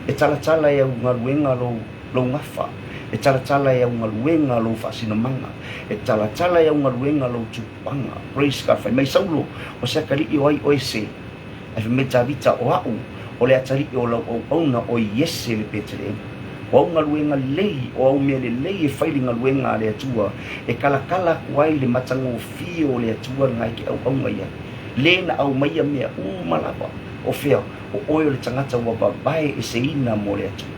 E talatala e au galuega lou, lou gafa, e talatala e au galuega lou faasinomaga, e talatala e au galuega lou tupuaga. Praise God. Fai mai Saulo, o se atalii o ai oe se? Ae fai mai Tavita, O a'u, o le atalii o lau auauna o Iese le Peteleema. O au galuega lelei, o au mea lelei e fai le galuega a le Atua, e kalakala aku ai le matagofie o le Atua lena e ke auauna i ai. Le na aumaia mea uma lava, o fea, o oe o le tagata ua vavae eseina mo le Atua.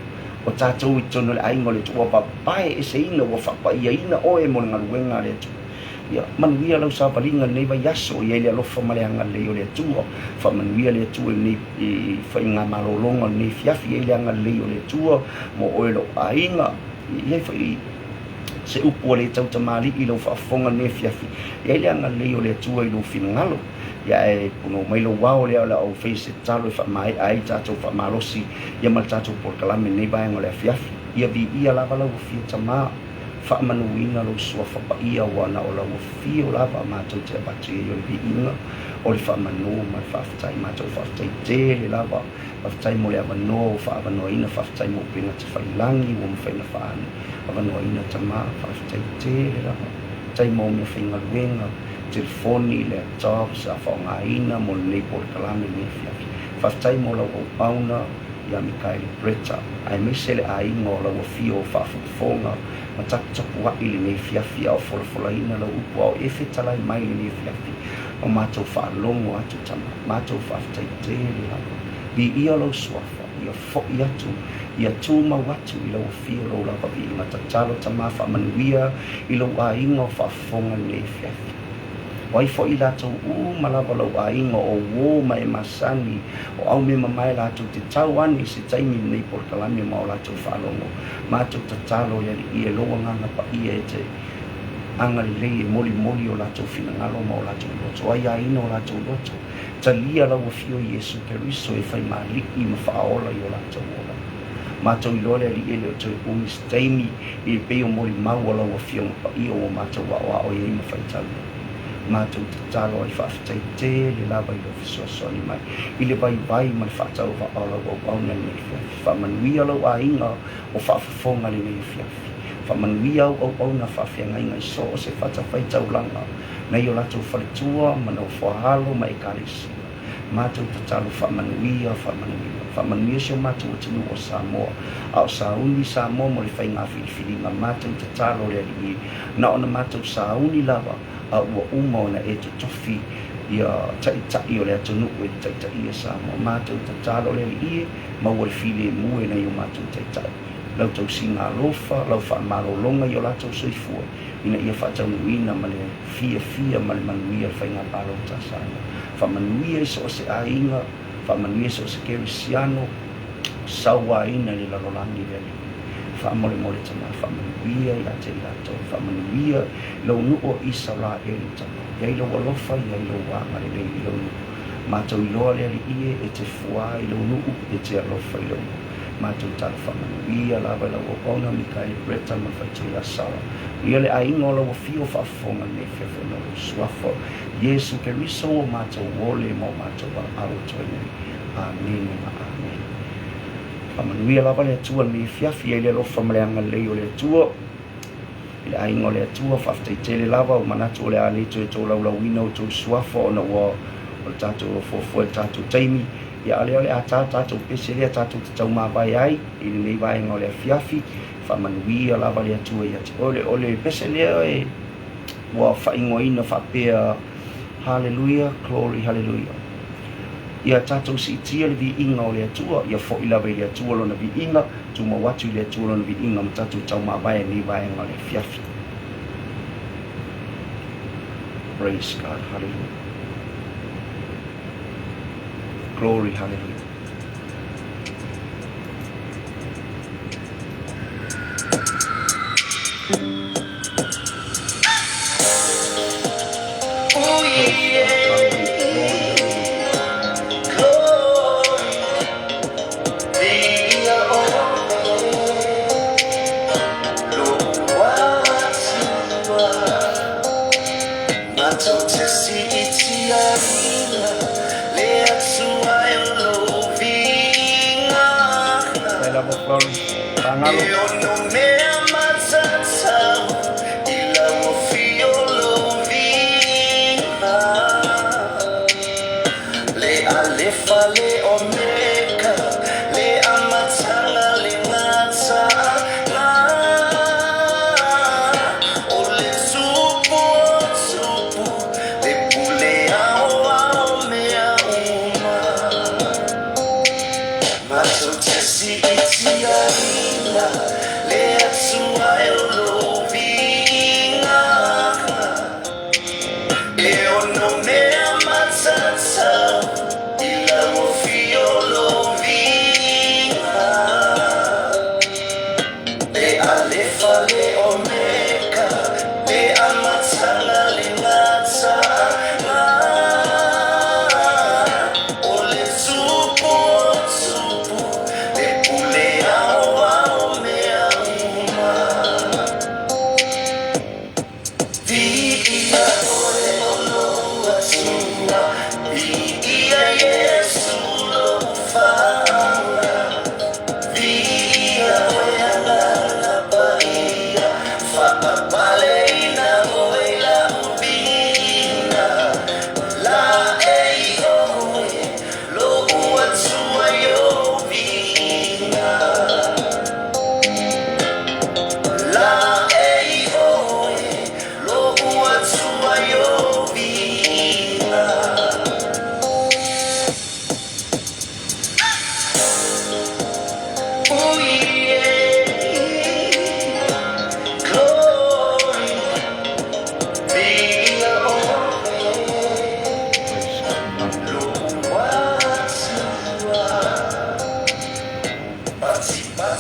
O tatou i totonu o le aiga o le Atua, ua vavae eseina, ua faapaiaina oe mo le galuega a le Atua. Ia manuia lau savaliga i lenei vaiaso, i ai le alofa ma le agalelei o le Atua. Faamanuia le Atua i lenei i faigamalologa o lenei afiafi, i ai le agalelei o le Atua mo oe lou aiga. I ai foi se upu a le tautamalii i lau faafofoga i lenei afiafi, i ai le agalelei o le Atua i lou finagalo. Ia ae pono mai lou ao lea o le a ou faia se tatalo e faamaea ai le tatou faamalosi ia ma le tatou polokalame i lenei vaega o le afiafi. Ia viia lava lau afio Tama. Faamanuina lou Suafa Paia aua na o lau afio lava matou te avatu i ai o le viiga, o le faamanu ma le faafetai. Matou faafetai tele lava. Faafetai mo le avanoa ua faaavanoaina, faafetai mo upega tafailagi ua mafai ona faaavanoaina tama. Faafetai tele lava. Faafetai mo meafaigaluega, telefoni, laptop sa faaaogaina mo lenei polokalame lenei afiafi. Faafetai mo lau auauna ia Mikaeli Bretta, aemaise le aiga o lau afio o faafogafoga ma taputapuai lenei afiafi a o folafolaina lau upu a o e fetalai mai lenei afiafi ma matou faalogo atu tama. Matou faafetai tele lava. Viia lou Suafa, ia foi atu, ia tumau atu i lau afio lou lava viiga tatalo tama faamanuia i lou aiga o faafofoga lenei afiafi. O ai foi latou uma lava lou aiga o uo ma e masani o aumemamae latou te tau ane i se taimi lenei polokalame ma o latou faalogo. Matou tatalo le Alii e lou Agaga Paia e te agalelei e molimoli o latou finagalo ma o latou loto, aiaina o latou loto, talia lau Afio Iesu Keriso e fai ma Alii ma Faaola i o latou ola. Matou iloa le Alii e le o toe umi se taimi i le pei o molimau a lau Afioga Paia ua matou aoao i ai ma faitau ai. Matou tatalo ai faafetai tele lava i lou fesoasoani mai i le vaivai ma le faatauvaa o lau auauna lenei afiafi. Faamanuia lou aiga o faafofoga lenei afiafi. Faamanuia au auauna faafeagaiga i so o se fatafaitaulaga nai o latou faletua ma nofoaalo ma ekalesia. Matou tatalo faamanuia, faamanuia, faamanuia si o matou atunuu o Samoa, a o sauni Samoa mo le faiga filifiliga, matou tatalo le Alii, na ona matou sauni lava, a ua uma ona e totofi ia taitai o le atunuu e taitaia Samoa. Matou tatalo le Alii e maua le filemu e nai o matou taitai, lau tausiga alofa, lau faamalologa i o latou soifua, ina ia faataunuuina ma le fiafia ma le manuia le faiga palota a Samoa. Faamanuia i so o se aiga, faamanuia i so o se kerisiano, sauaina i le lalolagi le Alii. Faamolemole Tama, faamanuia ia te i latou, faamanuia i lou nuu o Isaraelu Tama. I ai lou alofa, i ai lou agalelei i lou nuu. Matou iloa le Alii e, e te fua i lou nuu, e te alofa i lou nuu. Matou tala faamanuia lava i lau auauna Mikaele Bretta ma le faletua ia Sarah. Ia le aiga o lau afio faafofoga lenei afiafi ona o lou suafa Iesu Keriso ua matou ole ma o matou valaau atu ai nei. Amene ma amene. Faamanuia lava le Atua lenei afiafi, i ai le alofa ma le agalelei o le Atua i le aiga o le Atua. Faafetai tele lava, ua manatu o le a le toe tolaulauina outou suafa ona ua o le tatou fuafua i le tatou taimi. Ia a lea o le a ta tatou pese lea tatou te taumavae ai i lenei vaega o le afiafi. Faamanuia lava le Atua ia te oe. O le pese lea e ua faaigoaina faapea, Haleluia, Glory, Haleluia. Ia tatou siitia le viiga o le Atua, ia foi lava i le Atua lona viiga, tumau atu i le Atua lona viiga ma tatou taumavae i lenei vaega o le afiafi. Praise God, hallelujah. Glory, hallelujah. Praise God, hallelujah. Glory, hallelujah. Faafetai lava Florence. Pagalo.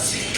Tasi.